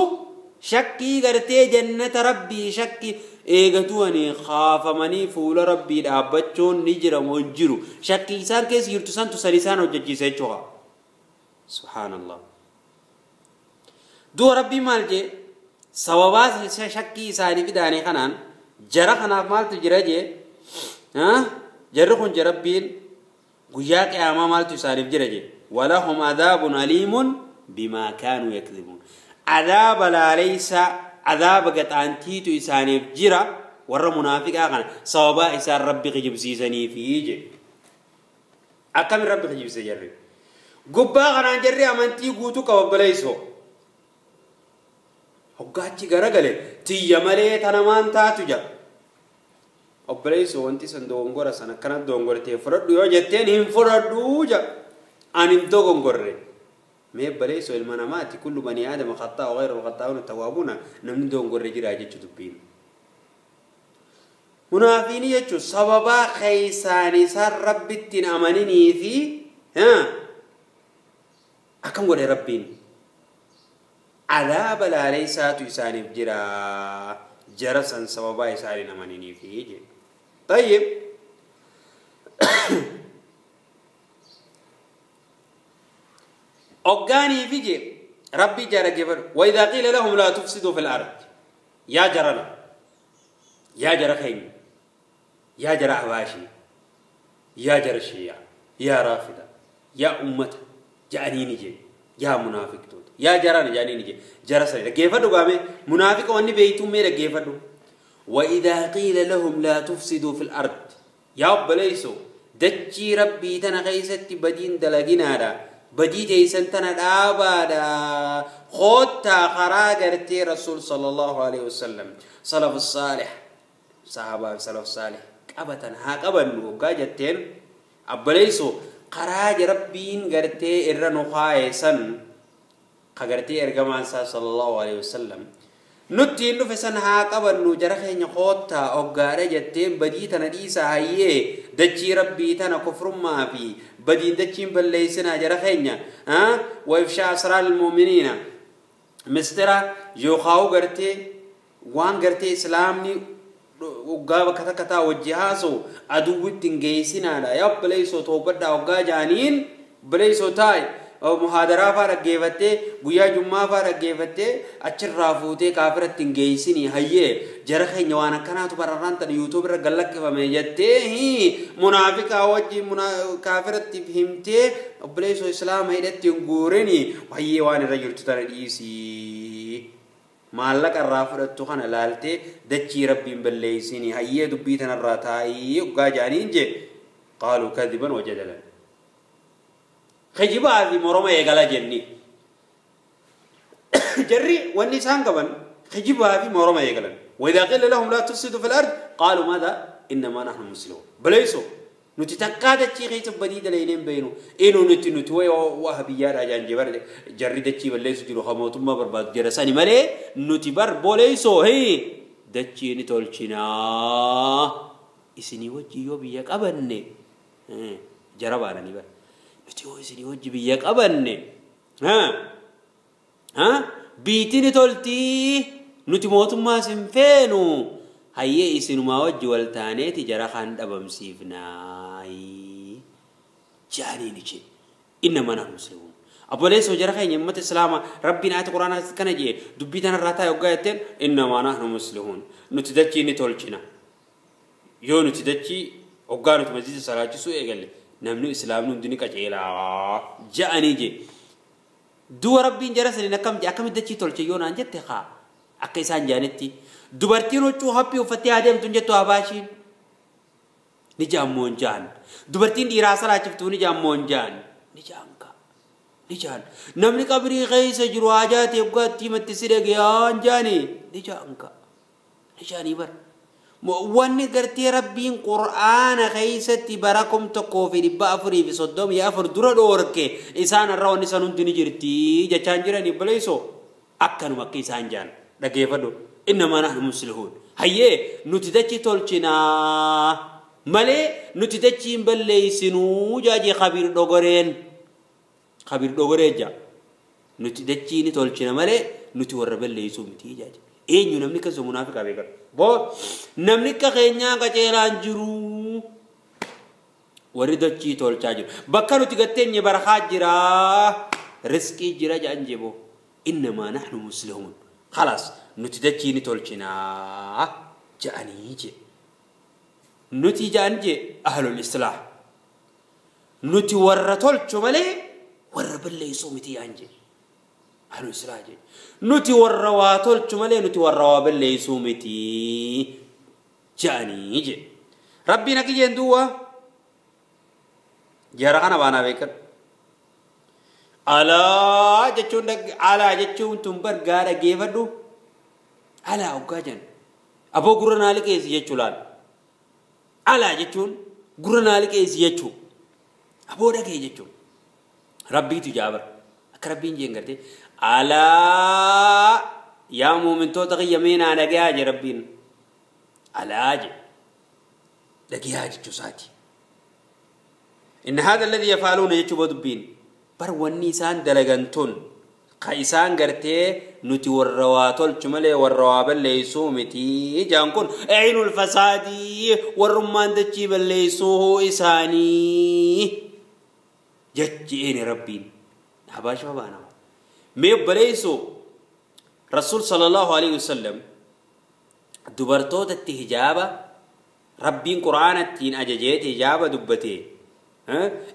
S1: شكي قرتي جنة ربي شكي إيه قتواني خاف مني فول ربي الأبتشون نجر منجرو شكي سان كيس يرتو سنتو سلسان وججي سيجوها سبحان الله دو ربي مالجي سوابات شكي ساني بداني خنان جرا خناف مالتو جرا ها جرخون جربين قياك يا ما مالتو ساني بجرا ولهم عذاب أليم بما كانوا يكذبون عذاب لا ليس عذاب قد أنتيتو إساني بجرا ور منافق آخر صوابا إسان ربي خجب سيساني فيجي أكم ربي خجب سيجري قبا غنان جري أمانتي قوتو كوبليسو hoggachi garagale tiyya malee tanamaan taatu ja obboleessoo wanti san dogongora sana akkana dogongortee fudhadhu yoo jetteen hin fudhadhu ja ani hin dogongorre mee obboleessoo ilma namaati kullu bani aadama khaxaa ghayru khaxaa'uuna tawwaabuuna namni dogongorre jira jechuu dubbiin munaafiini jechuun sababaa keeysaan isaan rabbittiin amaninii fi akkam godhe rabbiin عذاب لا ليس تساني بجرا جرسا سببا يساري نمانيني فيه طيب أوغاني فيجي ربي جرى جبر وإذا قيل لهم لا تفسدوا في الأرض يا جرنا يا جرى خيم يا جرى أحباشي يا جرى الشيعة Yaa raafida yaa ummata ja'anii ni jee yaa munaafiqtoota yaa jarana ja'anii ni jee jara sani dhaggeeffadhu gaame munaafiqa wanni beeytuu mee dhaggeeffadhu. وإذا قيل لهم لا تفسدوا في الأرض يا بليسو دتشي ربي تنا خيستي بدين دلقنا بدي تيسن تنا دابا خوتا خراغرتي رسول صلى الله عليه وسلم سلف الصالح صحابة سلف الصالح قبتن ها قبن وقاجتين أبليسو قراج ربين غرتي إرنو خايسن قغرتي إرغمان صلى الله عليه وسلم نتي نفسن ها قبن جرخين خوتا أوغارة جتين بدي تنا ديسا هايه دتشي ربي تنا كفر ما في بدي دتشين بليسنا جرخين ها وإفشاء أسرار المؤمنين مسترا يوخاو غرتي وان غرتي إسلامني وغاب كتا كتا وجهازو أدو تنجيسنا لا يا بليسو توبدا وغا جانين بليسو تاي أو محاضرة فارغيفته غيا جمعة فارغيفته أشر رافوته كافر تنجيسني هيه جرخ نوانا كنا تبرران تن يوتيوب رجلك فميجته هي منافق أوجي كافر تفهمته بليسو إسلام هيدا تنغورني وهي وان الرجل تترديسي مالك الرافض تخن لالته دتشي ربي بليسني هيه دبيتنا الراتاي وغا جانين جي قالوا كذبا وجدلا خجبا هذه مرمى يقلا جني جري والنسان قبل خجبا هذه مرمى يقلا وإذا قيل لهم لا تفسدوا في الأرض قالوا ماذا إنما نحن مسلمون بليسوا نتتقاد الشيء بديد لينين بينو إنو نتوي وهبيار أجان جبر جري دتشي بليسوا جلو خموتم ما برباد جرساني مالي نتبر بوليسوا هي دتشي نتولشنا إسني وجي يوبيك أبني جربانا نبر نتيو إسني وجي بيك أبني ها ها بيتي نتولتي نتموتم ما سنفينو هيا إسنو ما وجه والتاني تجرا خان أبم سيفناي جاني نجي إنما نحن مسلمون أبو ليس وجرا خين يمت السلام ربنا آت القرآن كنجي دبيتنا الرتا يوقعتين إنما نحن مسلمون نتدتشي نتولشنا يو نتدتشي وقالوا تمزيد صلاة سوء قال نمنو إسلام ندني كجيلا جاني جي دو ربين جرس لنا كم جا كم تدتشي تولشي يونا أنجت خا أكيسان جانتي dubartiin huccuu haphii uffattee adeemtu jettu abaashiin ni jaammoon jaan dubartiin dhiiraa salaachiftuu ni jaammoon jaan ni jaanka ni jaan namni qabrii keessa jiru haajaa ta'e dhugaatti himatti si dhagayaan jaani ni jaanka ni jaanii bara wanni gartee rabbiin qur'aana keessatti bara 1434 dura dhoorke isaan irraa wanni san hundi ni jirti jechaan jiranii baleessoo akkanuma akka isaan jaan dhageeffadhu. إنما نحن مسلمون هيا نتدتشي تولشنا مالي نتدتشي بليسنو جاجي خبير دوغرين خبير دوغرين جا نتدتشي نتولشنا مالي نتور بليسو متي جاجي إيه نمني كزو منافق أبيكر بو نمني كخينيا كجيران جرو وردتشي تولشا جرو بكرو تغتين يبرخا جرا رزقي جرا جانجبو إنما نحن مسلمون خلاص نتدتشي نتولشنا جاني جي نتي جان جي أهل الإصلاح نتي ورا تولشو مالي ورا بالله يصومتي أنجي أهل الإصلاح جي نتي ورا واتولشو مالي نتي ورا بالله يصومتي جاني جي ربي نكي جندوا جرغنا بانا بيكر ألا جتشون ألا جتشون تنبر غارة جيفدو ألا أوكاجن أبو قرنا لك إيش يجولان ألا جتشون قرنا لك إيش يجو أبو دك يجون ربي تجابر أكربين جنگرتي ألا يا مؤمن تو تقي يمين أنا جاج ربين ألا جي دقيقة جوساتي إن هذا الذي يفعلون يجوا بدبين بر ونيسان دلغنتون قيسان غرتي نتي والرواتول جمله والروابل ليسومتي جانكون عين الفساد والرمان دچي بليسو إساني جتشين ربين حباش بانا مي بليسو رسول صلى الله عليه وسلم دبرتو تتهجابة ربين قرآن التين أججيت هجابة دبتي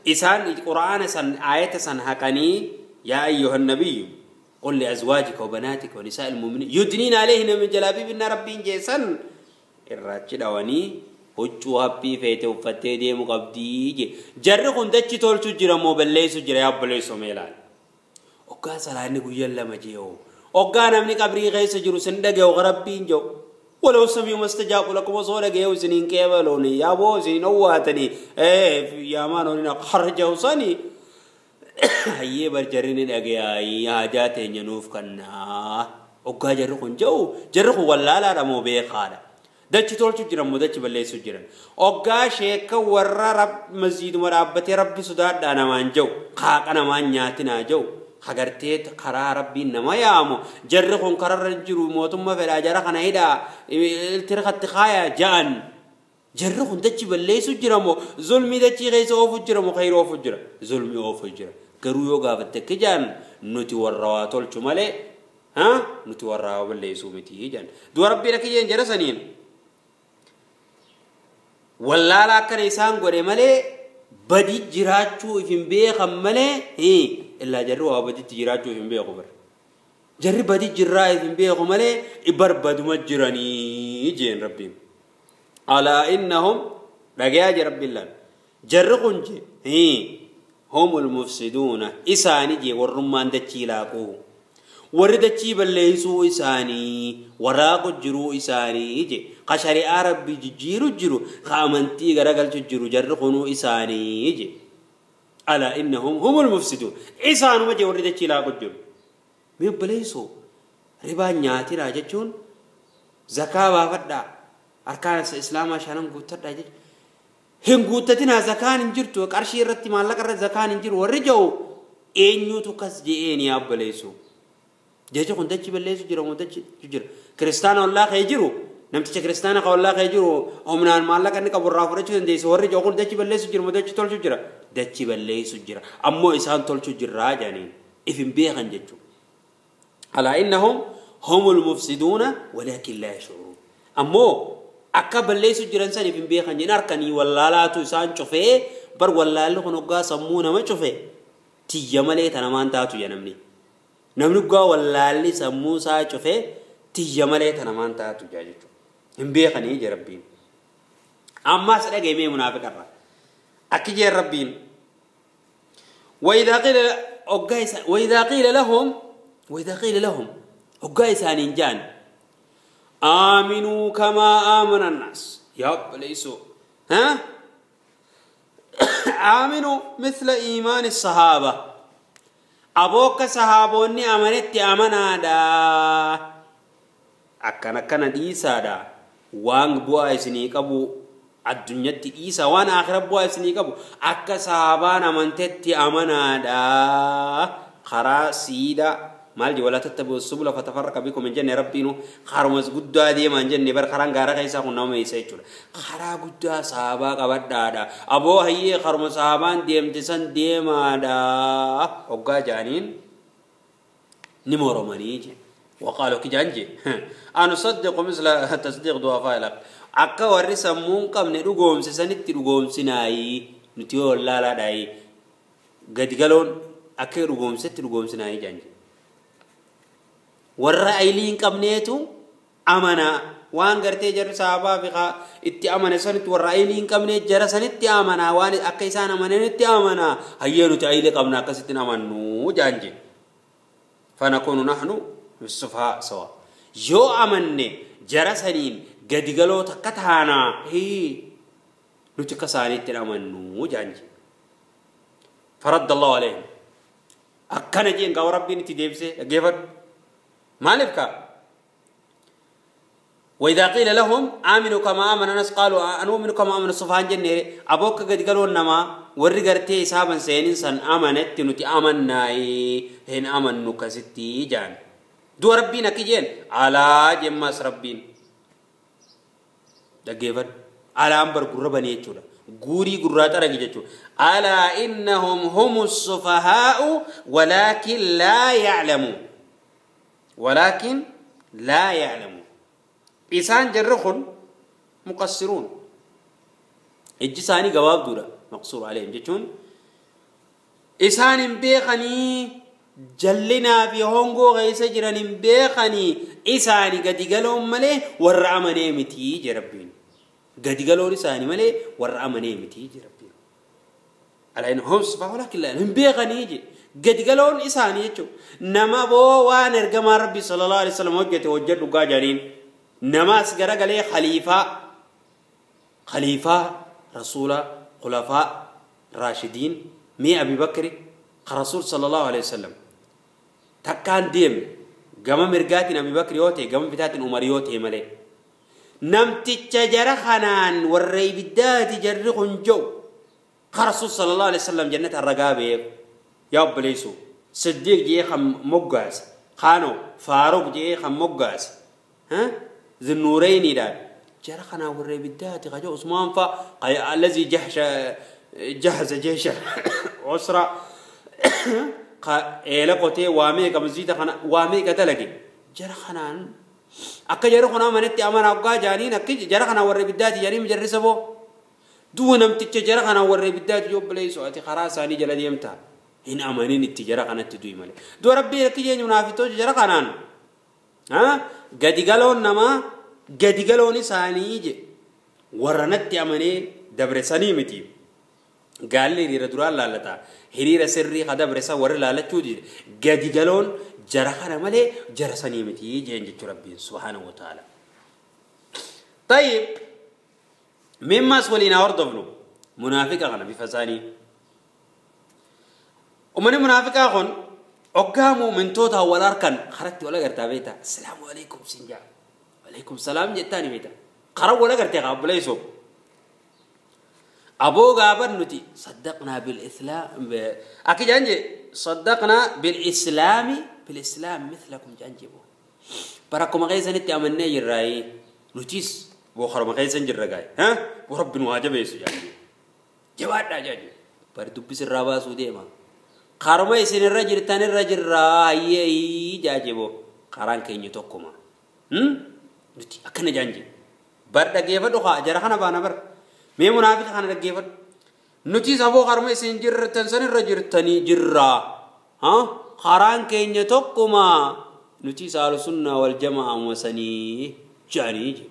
S1: Isaan quraana san aayata san haqanii yaa ayyuha nabiyyu qul liazwaajika wa banaatika wa nisaa'il mu'miniin yudniina alayhinna min jalaabiibinna rabbiin jeessan irraachi dhawanii huccuu haphii feete uffattee deemu qabdii je. Jarri kun dachi tolchu jira moo balleessu jira yaa obboleessoo mee ilaali. Hoggaa salaanni guyyaan lama jee'oo. Hoggaa namni qabrii keessa jiru sin dhaga'u rabbiin jedhu. ولو سمعوا ما استجابوا لكم وصوا dhaga'u isiniin qeebalooni yaa boo isiniin owwaatanii yaa maanooni harja'u sanii hayyee bar jarri ni dhaga'aa haajaa teenya nuuf kannaa. Hoggaa jarri kun jedhu jarri kun wallaalaadha moo beekaadha. Dachi tolchu jiran moo dachi balleessu jiran. Hoggaa sheeka warra masjiiduma dhaabbatee rabbi sodaadhaa namaan jedhu qaaqa namaan nyaatinaa jedhu hagartee karaa rabbiin nama yaamu jarri kun kararra jiru mootummaa fedhaa jara kana hidhaa iltirkatti kaaya ja'an. Jarri kun dachi balleessu jira moo zulmii dachii keessa oofu jira moo khayri oofu jira zulmii oofu jira. Garuu yoo gaafatte akka ja'an nuti warra waa tolchu malee nuti warra waa balleessuu miti ja'an. Du'a rabbiin akka jeen jara saniin. Wallaala akkana isaan godhe malee badi jiraachuu if hin beekan malee illaa jarri waa baditti jiraachuu if hin beeku bar. Jarri badi jirraa if hin beeku malee barbaduma jiranii jeen rabbiin. Alaa innahum dhagayaa jee rabbiin laal. Jarri kun jee humul mufsiduuna isaani jee warrummaan dachii laaquu. Warri dachii balleessuu isaanii waraaqu jiruu isaanii je ka shari'aa rabbii jijjiiru jiru ka amantii garagalchu jiru jarri kunuu isaanii je. Alaa innahum humul mufsiduun isaanuma je warri dachii laaqu jiru. Mee obboleessoo ribaa nyaatinaa jechuun zakaa baafadhaa harkaan islaamaa shanan guuttadhaa jechuun hin guuttatinaa zakaan hin jirtu qarshii irratti maallaqa irratti zakaan hin jiru warri jiru eenyutu kas je'een yaa obboleessoo. Jecha kun dachi balleessu jira moo dachi jira. Kiristaana ollaa kee jiru namticha kiristaana ka ollaa kee jiru humnaan maallaqa inni qabu irraa fudhachuu dandeessu warri jiru kun dachi balleessu jira moo dachi tolchu jira. Dachi balleessu jira ammoo isaan tolchu jirraa jedhaniin if hin beekan jechuudha. Alaa innahum humul mufsiduuna walaakin laa yash'uruun. Ammoo akka balleessu jiran san if hin beekan jedhan harkanii wallaalaatu isaan cufee bar wallaalli kun hoggaa sammuu nama cufee tiyya malee tanamaan taatu jedha namni. Namni dhugaa wallaalli sammuu isaa cufee tiyya malee tanamaan taatu jechuudha. Hin beekanii jee rabbiin. Ammas dhaga'ee munaafiqarra. Akki jee rabbiin. وإذا قيل لهم hoggaa isaaniin ja'an آمنوا كما آمن الناس يا obboleessoo آمنوا مثل إيمان الصحابة aboo akka sahaabonni amanetti amanaadha. Akkana akkana dhiisaadha. Waan bu'aa isinii qabu addunyatti dhiisa waan aakhira bu'aa isinii qabu akka sahaabaan amantetti amanaadha. Karaa siidaa maal jee walaa tattabi'u subula fatafarraqa bikum hin jenne rabbiinu karumas guddaa deemaa hin jenne bar karaan gaara keessaa kun nama meessa jechuudha. Karaa guddaa sahaabaa qabadhaadha. Aboo hayyee karuma sahaabaan deemte san deemaadha. Hoggaa jaaniin ni moromanii jee. وقالوا كجانجي أنصدق مثل تصديق ضعفاء العقل akka warri sammuun qabne dhugoomse sanitti dhugoomsinaayi nuti yoo wallaalaadhaayi gadi galoon akka dhugoomsetti dhugoomsinaayi jaanji. Warra aylii hin qabneetu amanaa waan gartee jarri sahabaa fi itti amane sanitti warra aylii hin qabne jara sanitti amanaa waan akka isaan amananitti amanaa hayyee nuti aylii qabna akkasitti amannu jaanji. فنكون نحن السفهاء سوا yoo amanne jara saniin gadi galoo takka taanaa nuti akka isaaniitti amannu jaanji. فرد الله عليهم akkana jeen gaafa rabbiin itti deebisee dhaggeeffadhu. Maaliif kaa وإذا قيل لهم آمنوا كما آمن الناس قالوا أنؤمن كما آمن السفهاء jennee aboo akka gadi galoon namaa warri gartee isaaban seenin san amanetti nuti amannaayi hin amannu kasitti jaan. Du'a rabbiin akki jeen alaa jemmaas rabbiin dhaggeeffadhu. Alaan bar gurra banee jechuudha. Guurii gurraa xaragi jechuudha. Alaa innahum humu sufahaa'u walaakin laa ya'lamuun. Walaakin laa ya'lamuun. Isaan jarri kun muqassiruun. Ijji isaanii gabaabduudha. Maqsuur alayhim jechuun isaan hin beekanii jallinaa fi hongoo keessa jiran hin beekanii isaani gadi galoon malee warra amanee miti jee Rabbiin. Gadi galoon isaanii malee warra amanee miti jee Rabbiin. Alaa innahum sufahaa walaakin laa hin beekanii jee. Gadi galoon isaanii jechuudha. Nama boo waan ergamaa Rabbi sallallahu alaihi wasallam hojjete hojjedhu gaa jedhaniin. Nama as garagalee khaliifaa rasuula khulafaa raashidiin mee Abi Bakri rasuul sallallahu alaihi wasallam takkaan deemne gama mirgaatiin Abi Bakri yoo ta'e gama bitaatiin Umar yoo ta'e malee namticha jara kanaan warra ibiddaati jarri kun jiru rasuul sallallahu alaihi wasallam jannata ragaa beeku yaa obboleessu Siddiq jee kan moggaase kaanoo Faaruq jee kan moggaase Zinnuureyniidhaan jara kanaan warra ibiddaati kaja Usmaan fa'a allazii jahaza jeesha usra eela qotee waa meeqa masjiida kana waa meeqa dalage jara kanaan akka jara kun amanatti amanaa hoggaa jaaniin akka jara kanaan warra ibiddaati jaaniin jarrisa boo du'a namticha jara kanaan warra ibiddaati yoo obboleessu ati karaa isaanii jala deemtaa hin amanin itti jara kanatti du'i malee du'a Rabbii akki jeenyu munaafitoota jara kanaan gadi galoon namaa gadi galoon isaanii je warra natti amanee dabre sanii miti. Gaalli hiriira duraan laallata hiriira sirrii ka dabre san warri laallachuu dide gadi galoon jara kana malee jara sanii miti jeen jechuu Rabbiin subhaanahu wa ta'ala. Tayyib mimmas waliin haa hordofnu munaafiqa kana bifa isaanii. Uummanni munaafiqaa kun hoggaa mu'mintoota wal harkan karatti wal agartaa beektaa assalaamu alaikum siin jaa alaikum salaam jettaani beektaa karaa wal agartee kaa obboleessoo. أبو غابر نتي صدقنا بالإسلام أكيد جانجي صدقنا بالإسلام مثلكم جانجي بو براكم غيزة نتي أمني جراي نتيس بو خرم غيزة جراي ها ورب نواجب يسوع جانجي جواد جانجي بردو بس الرابع سودي ما خرم يسين الرجل تاني الرجل راي جانجي بو خران كيني توكما نتي أكن جانجي برد جيفة دخا جرحنا بانا بر mee munaafiqa kana dhaggeeffadhu nuti saboo harma isin jirtan san irra jirtanii jirra karaan keenya tokkuma nuti ahlu sunnaa wal jamaa sanii jedhanii je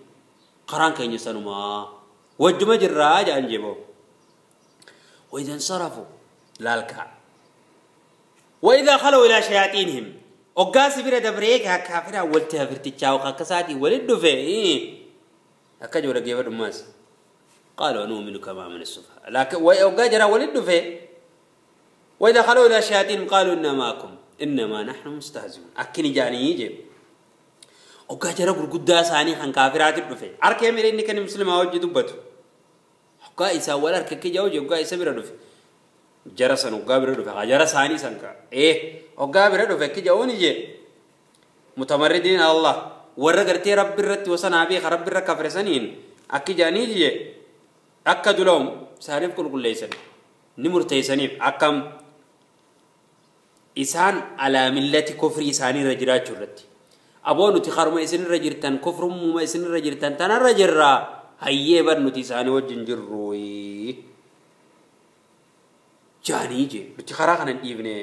S1: karaan keenya sanumaa wajjuma jirraa jedhan jeboo وإذا انصرفوا لالكا وإذا خلوا إلى شياطينهم وقاس بira dabree kaafira walti hafirtichaa akkasaatii walit dhufe akka jiru dhaggeeffadhu maas قالوا نؤمن كما آمن السفهاء لكن وجرى ولد في وإذا خلوا إلى شياطينهم قالوا إنا معكم إنما نحن مستهزئون أكني جاني يجي وجرى قرقدا ثاني خن كافرات في أركي مرين كان مسلم أوجد دبته حقا إسا ولا أركي جاوج وقا إسا بيردو في جرسن وقا بيردو في جرى ثاني سنكا إيه وقا بيردو في كي جاوني جي متمردين على الله ورقرتي رب الرت وصنع بي رب الرك كافر سنين أكي جاني جي akka dulawum isaaniif qulqulleessan ni murteessaniif akkam isaan alaa millati kufrii isaanii irra jiraachuu irratti aboo nuti haruma isin irra jirtan kufrummuma isin irra jirtan tanarra jirraa hayyee bar nuti isaanii wajjin jirru jaanii jee nuti karaa kana hin dhiifne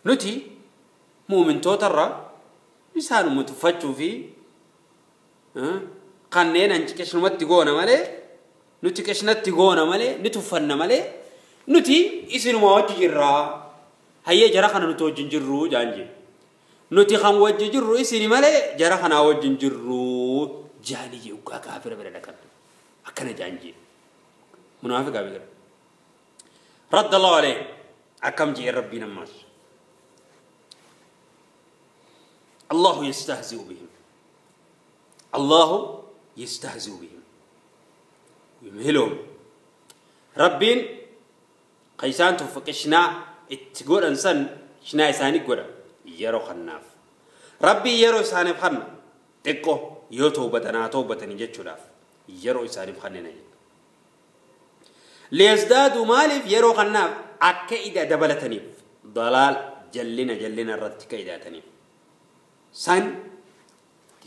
S1: nuti mu'mintootarra isaanuma tuffachuu fi kanneen hanci qishnumatti goona malee nuti qishnatti goona malee ni tuffanna malee nuti isinuma wajji jirraa hayyee jara kana nuti wajjin jirru jaan jee nuti kan wajji jirru isini malee jara kanaa wajjin jirru jaani jee ugaa kaafira bira dhaqan akkana jaan jee munaafiqaa bira radda Allahu alayhi akkam jee Rabbiin ammaas Allahu yastahzi'u bihim Allahu يستهزئ بهم يمهلهم ربين قيسان تفقشنا اتقول انسان شنا إساني قول يرو خناف ربي يرو إساني بخنا تقو يو توبتنا توبتني جتشو لاف يرو إساني بخننا ليزدادوا مالف يرو خناف أكا إذا دبلتني ضلال جلنا جلنا الرتك إذا تنيف سن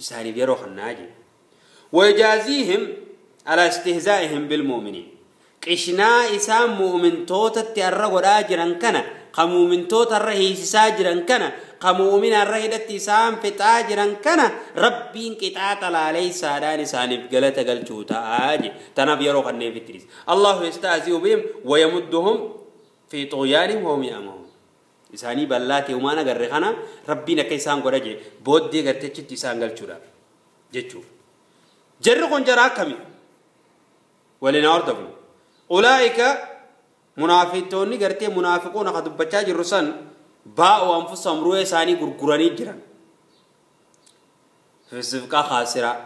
S1: إساني يرو خناجي ويجازيهم على استهزائهم بالمؤمنين. Qishnaa isaan mu'mintootatti har'a godhaa jiran kana, ka mu'mintoota irra hiisisaa jiran kana, ka mu'mina irra hidhatti isaan fixaa jiran kana Rabbiin qixaaxa laaleysaadhaan isaaniif galata galchuu ta'aa je. Tanaaf yeroo kanneen fittiris. Allahu yastahzi'u bihim wa yamudduhum fi tughyaanihim wa hum ya'mahuun. Isaanii bal'aa ta'e humaan agarre kana Rabbiin akka isaan godha je booddee gartee achitti isaan galchuudha jechuudha. Jarri kun jara akkamii? Waliin hordofnu. Ulaa'ika munaafiqtoonni gartee munaafiquun akka dubbachaa jirru san baa'u anfusahum ru'ee isaanii gurguranii jiran. Fisifqaa khaasiraa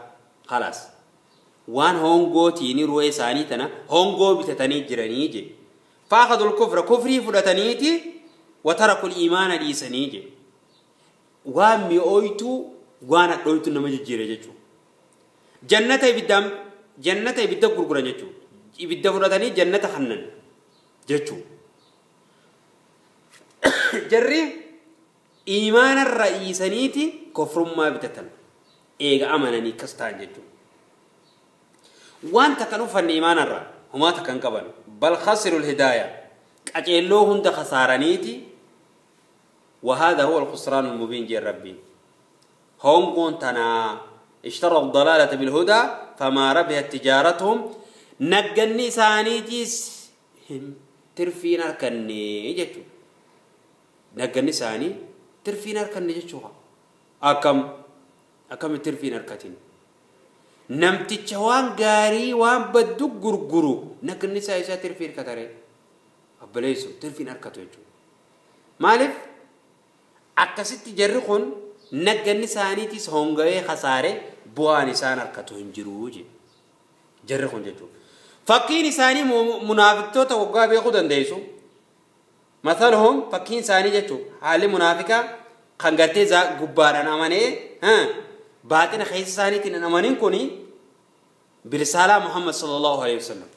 S1: khalaas. Waan hongootiin ru'ee isaanii tana hongoo bitatanii jiranii je. Faakhadul kufra kufrii fudhataniiti watarakul iimaana dhiisanii je. Waan mi'ooytuu waan hadhooytuu nama jijjiire jechuudha. Jannata ibidda gurguran jechuudha. Ibidda fudhatanii jannata kannan jechuudha. Jarri iimaanarra dhiisaniiti kufrummaa bitatan. Eega amananii akkas ta'an jechuudha. Waan takkan uffanne iimaanarra homaa takkan qaban. Bal khasirul hidaaya qaceelloo hunda khasaaraniiti. وهذا هو الخسران المبين جل ربي. هونغون تنا اشتروا الضلالة بالهدى فما ربحت تجارتهم. نجني سانيتيس هم ترفين أركني جتو. نجني ساني ترفين أركني جتو. أكم ترفين أركتين. نمتي شوان غاري وان بدو غرغرو. نجني سايسا ترفين كتري. أبليسو ترفين أركتو جتو. مالف akkasitti jarri kun nagganni isaaniitis hongawee khasaare bu'aan isaan harkatu hin jiru je jarri kun jechuudha. Fakkiin isaanii munaafiqtoota waggaa beekuu dandeessu. Masaluhum fakkiin isaanii jechuudha haalli munaafiqaa kan gartee gubbaadhaan amanee baaxina keessa isaaniitiin hin amanin kuni birisaalaa Muhammad sallallahu alaihi wasallam.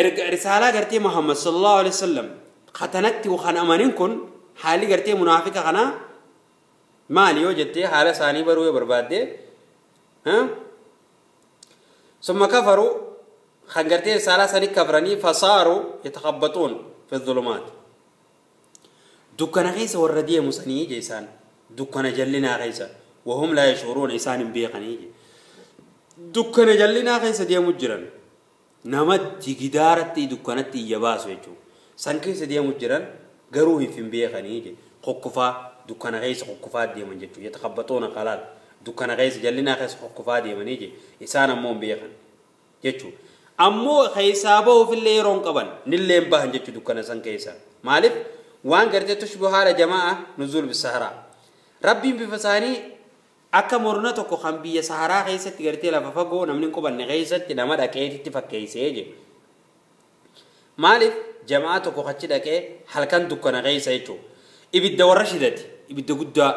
S1: Erga risaalaa gartee Muhammad sallallahu alaihi wasallam katanatti kan amanin kun haalli gartee munaafiqa kana maali yoo jettee haala isaanii baruu yoo barbaadde summa kafaru kan gartee risaalaa isaanii kafranii fasaaru yatakhabbatuun fi dhulumaat. Dukkana keessa warra deemu sanii je isaan dukkana jallinaa keessa wahum laa yash'uruun isaan hin beekanii je. Dukkana jallinaa keessa deemu jiran namatti gidaaratti dukkanatti iyya baasu jechuudha. San keessa deemu jiran garuu hin beekanii je. Qoqqofaa dukkana keessa qoqqofaa deeman jechuudha. Yatakhabbatuuna qalaal dukkana keessa jallinaa keessa qoqqofaa deemanii je isaan ammoo hin beekan jechuudha. Ammoo keessaa bahuufillee yeroo hin qaban nillee hin bahan jechuudha dukkana san keessa. Maaliif waan gartee tushbu haala jamaa nuzuul bisaharaa. Rabbiin bifa isaanii akka morna tokko kan biyya saharaa keessatti gartee lafa fagoo namni hin qubanne keessatti nama dhaqeetitti fakkeessee je. Maaliif jamaa tokko achi dhaqee halkan dukkana keessa jechuudha. Ibidda warra shidati ibidda guddaa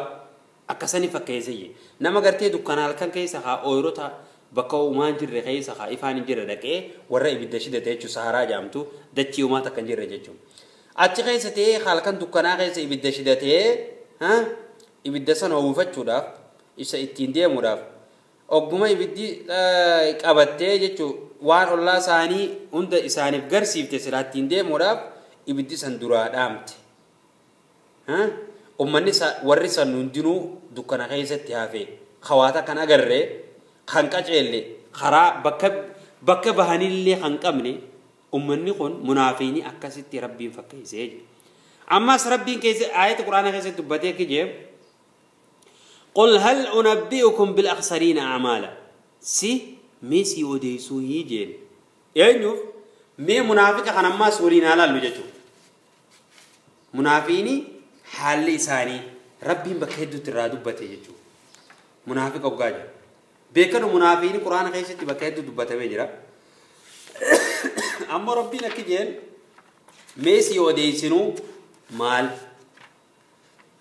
S1: akkasanii fakkeessee je. Nama gartee dukkana halkan keessa haa ooyirota bakka uumaan jirre keessa haa ifaan hin jirre dhaqee warra ibidda shidate jechuudha saharaa jaamtu dachii uumaa takka hin jirre jechuudha. Achi keessa ta'ee halkan dukkanaa keessa ibidda shidatee ibidda sana oowwifachuudhaaf isa ittiin deemuudhaaf ogguma ibiddi qabattee jechuudha waan ollaa isaanii hunda isaaniif garsiifte silaa ittiin deemuudhaaf ibiddi san duraa dhaamte. Uummanni warri san hundinuu dukkana keessatti hafe hawaata kan agarree kan qaceelle karaa bakka bahanillee kan qabne uummanni kun munaafiini akkasitti Rabbiin fakkeessee jira. Ammas Rabbiin keessa aayata Quraanaa keessatti dubbatee kijee قل هل أنبئكم بالأخسرين أعمالا سي ميسي أوديسو هيجين ينوف مي منافق خان أما سورين على اللجتو منافقيني حال إساني ربي بكهدو ترادو بتيجو منافق أبغاجا بيكنو منافقيني قرآن خيشتي بكهدو دبته بيجرا أما ربي نكجين ميسي أوديسنو مال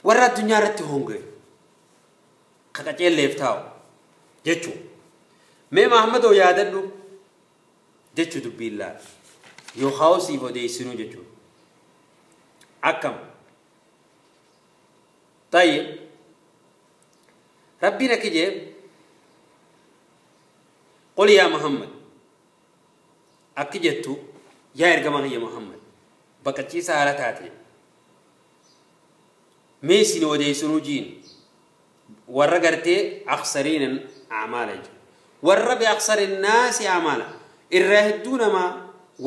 S1: ورا الدنيا رتي هونغي قاعد تاو جتشو مي محمد ويادلو جتشو دبي الله يو خاوسي فوديسنو جتشو أكم طيب ربنا كجيب قل يا محمد أكجتو Yaa ergamaa kiyya Muhammad baqachiisaa haala taate mee isin odeessinuu jiin warra gartee aksariina acmaala jechuudha. Warra biaksari naasi acmaala irraa hedduu namaa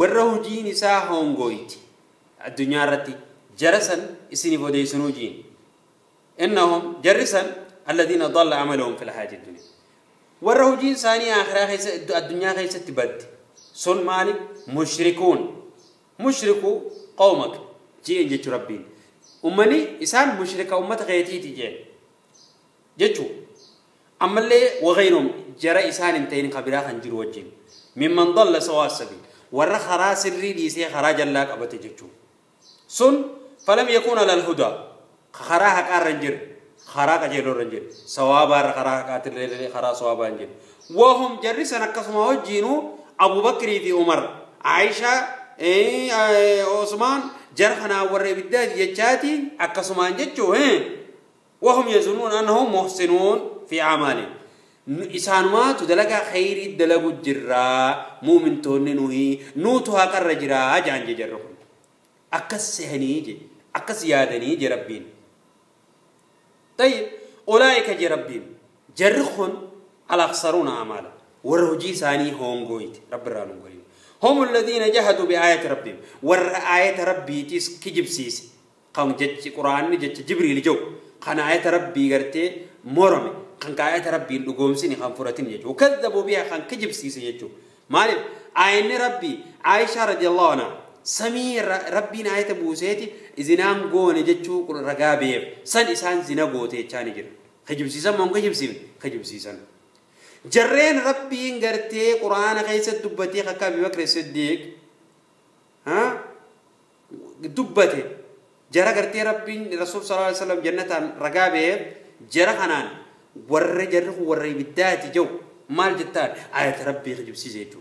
S1: warra hojiin isaa hongooyti addunyaa irratti jara san isiniif odeessinuu jiin. Innahum jarri san alladhiina dalla amaluhum fil hayaati dunya warra hojiin isaanii akhiraa keessa addunyaa keessatti badde sun maali? Mushrikuun mushrikuu qawmak jeen jechuu rabbiin ummani isaan mushrika ummata keetiiti jeen jechuu ammallee wagayrum jara isaan hin ta'in kabiraa kan jiru wajjin mimman dalla sawaa sabiil warra karaa sirrii dhiisee karaa jallaa qabate jechuu sun falam yakuun alal hudaa karaa haqaarra hin jirre karaa qajeelorra hin jirre sawaabaarra karaa haqaatirra karaa sawaabaa hin jirre wahum jarri san akkasuma wajjiinuu Abubakrii fi Umar Aishaa Osmaan jara kanaa warra ibiddaati jechaati akkasumaan jechuu wahum yazunuun annahum muhsinuun fi acmaalihim isaanumaatu dalagaa khayrii dalagu jirraa muumintoonni nuhi nuutu haqarra jiraa jaan je jarri kun akkas sehanii je akkas yaadanii je rabbiin. طيب أولئك je rabbiin jarri kun الأخسرون أعمالا warra hojii isaanii hongoyti rabbi irraa nun godhin. هم الذين جحدوا بآيات ربهم ور آية ربي تيس كجبسيس كان جت قرآن جت جبريل جو كان آية ربي قرتي مرمي كان آية ربي لقومسني كان فرتين يجو وكذبوا بها كان كجبسيس يجو مالك آية ربي عائشة رضي الله عنها سمي ربي آية بوسيتي إذا قون جتشو رقابي سن إسان زنا قوتي تاني جر كجبسيسا ما هم كجبسيس كجبسيسا جرين ربي قرتي قرآن خيس دبتي خكا أبي بكر الصديق ها دبتي جرى قرتي ربي رسول صلى الله عليه وسلم جنة رقابه جرى خنان ور جره ور بالذات جو مال جتان آية ربي خجب سيزيتو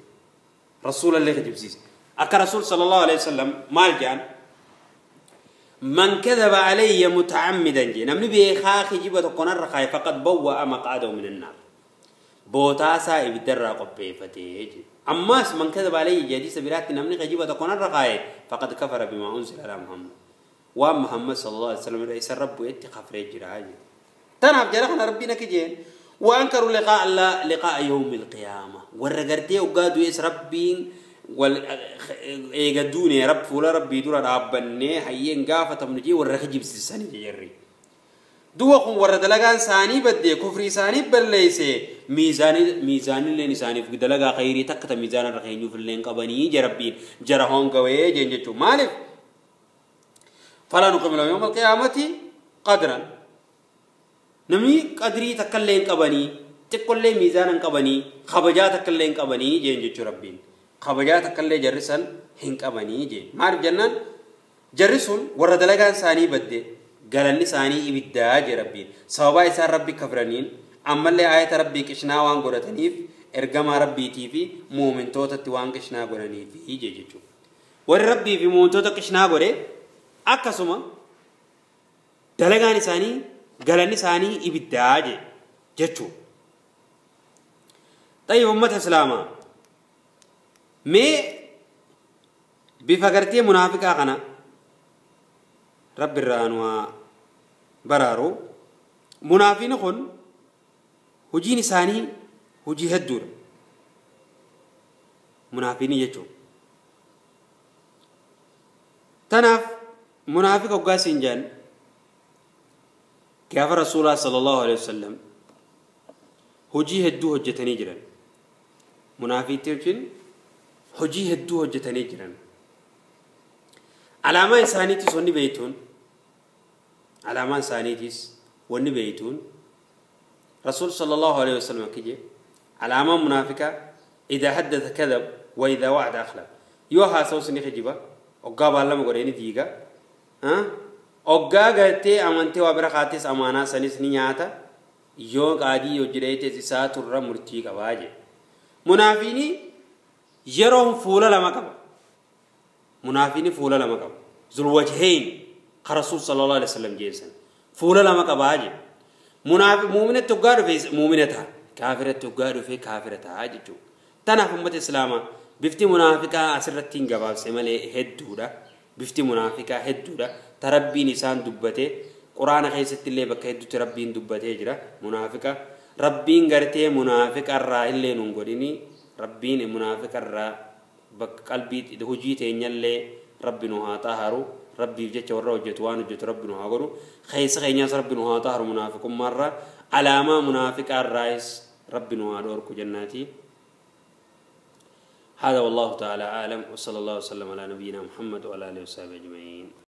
S1: رسول الله خجب سيز أكا رسول صلى الله عليه وسلم مال جان من كذب علي متعمدا جي نمني بيخاخي جيبة قنر رخاي فقد بوأ مقعده من النار بوتاسا ibiddarraa qopheeffatee je ammas man kadhaba alayhi hadiisa biraatti namni kijiba tokko narra kaaye faqad kafara bimaa unzila alaa Muhammad waan Muhammad sallallahu alaihi wasallam irra isa rabbu itti kafree jira je tanaaf jara kana rabbiin akka jeen وأنكروا لقاء الله لقاء يوم القيامة warra gartee hoggaa du'es rabbiin wal eegadduune rab fuula rabbii dura dhaabbannee hayyeen gaafatamnu jee warra kijibsiisanii jarri du'a kun warra dalagaan isaanii baddee kufrii isaanii balleeyse miizaanilleen isaaniif dalagaa khayrii takka ta miizaana irra keenyuuf illeen qabanii je rabbiin jara hongawee jeen jechuun maaliif falaa nuqimu lahum yawma alqiyaamati qadran namni qadrii takka illee hin qabanii xiqqollee miizaana hin qabanii kabajaa takka illee hin qabanii jeen jechuu rabbiin kabajaa takka illee jarri san hin qabanii jeen maaliif jennaan jarri sun warra dalagaan isaanii badde galanni isaanii ibiddaa jee rabbiin sababaa isaan rabbi kafraniin ammallee aayata rabbii qishnaa waan godhataniif ergamaa rabbiitii fi muumintootatti waan qishnaa godhaniifi jee jechuudha. Warri rabbii fi muumintoota qishnaa godhe akkasuma dalagaan isaanii galanni isaanii ibiddaa jee jechuudha. Tayyib ummata islaamaa mee bifa gartee munaafiqaa kana rabbi irraa nu haa baraaru munaafiqni kun hojiin isaanii hojii hedduudha munaafiqni jechuudha. Tanaaf munaafiqa hoggaa siin jedhan gaafa rasuulaa sallallahu alaihi wasallam hojii hedduu hojjetanii jiran munaafiqni jechuun hojii hedduu hojjetanii jiran alaamaa isaaniitis wanni beeytuun alaamaa isaaniitis wanni beeytuun rasuul sallallahu alaihi wasallam akka jedhe alaamaa munaafiqaa idaa haddatha kadhab wa idaa wa'ada akhlaf yoo haasawus ni kijiba hoggaa baallama godhee ni diiga hoggaa gartee amantee waa bira kaates amaanaa sanis ni nyaata yoo qaadii hojjedheetes isaa turra murtii qabaa jedhe munaafiqni yeroo fuula lama qaba munaafiqni fuula lama qaba zulwajhayn ka rasuul sallallahu alaihi wasallam jeessan fuula lama qabaa jedhe munaafiq muuminatti hoggaa dhufe muumina ta'a kaafiratti hoggaa dhufe kaafira ta'a jechuudha tanaaf ummata islaamaa Bifti munaafiqaa asirratti hin gabaabse malee hedduudha. Bifti munaafiqaa hedduudha. Ta Rabbiin isaan dubbate Quraana keessatti illee bakka hedduutti Rabbiin dubbatee jira munaafiqa. Rabbiin gartee munaafiqa irraa illee nuun godhini. Rabbiin munaafiqa irraa bakka qalbii hojii teenyallee Rabbi nu haa xaharu. Rabbiif jecha warra hojjetu waan hojjetu Rabbi nu haa godhu. Keessa keenyaas Rabbi nu haa xaharu munaafiqummaarraa. Alaamaa munaafiqaa irraayis Rabbi nu haa dhoorku jennaati. هذا والله تعالى أعلم، وصلى الله وسلم على نبينا محمد وعلى آله وصحبه أجمعين.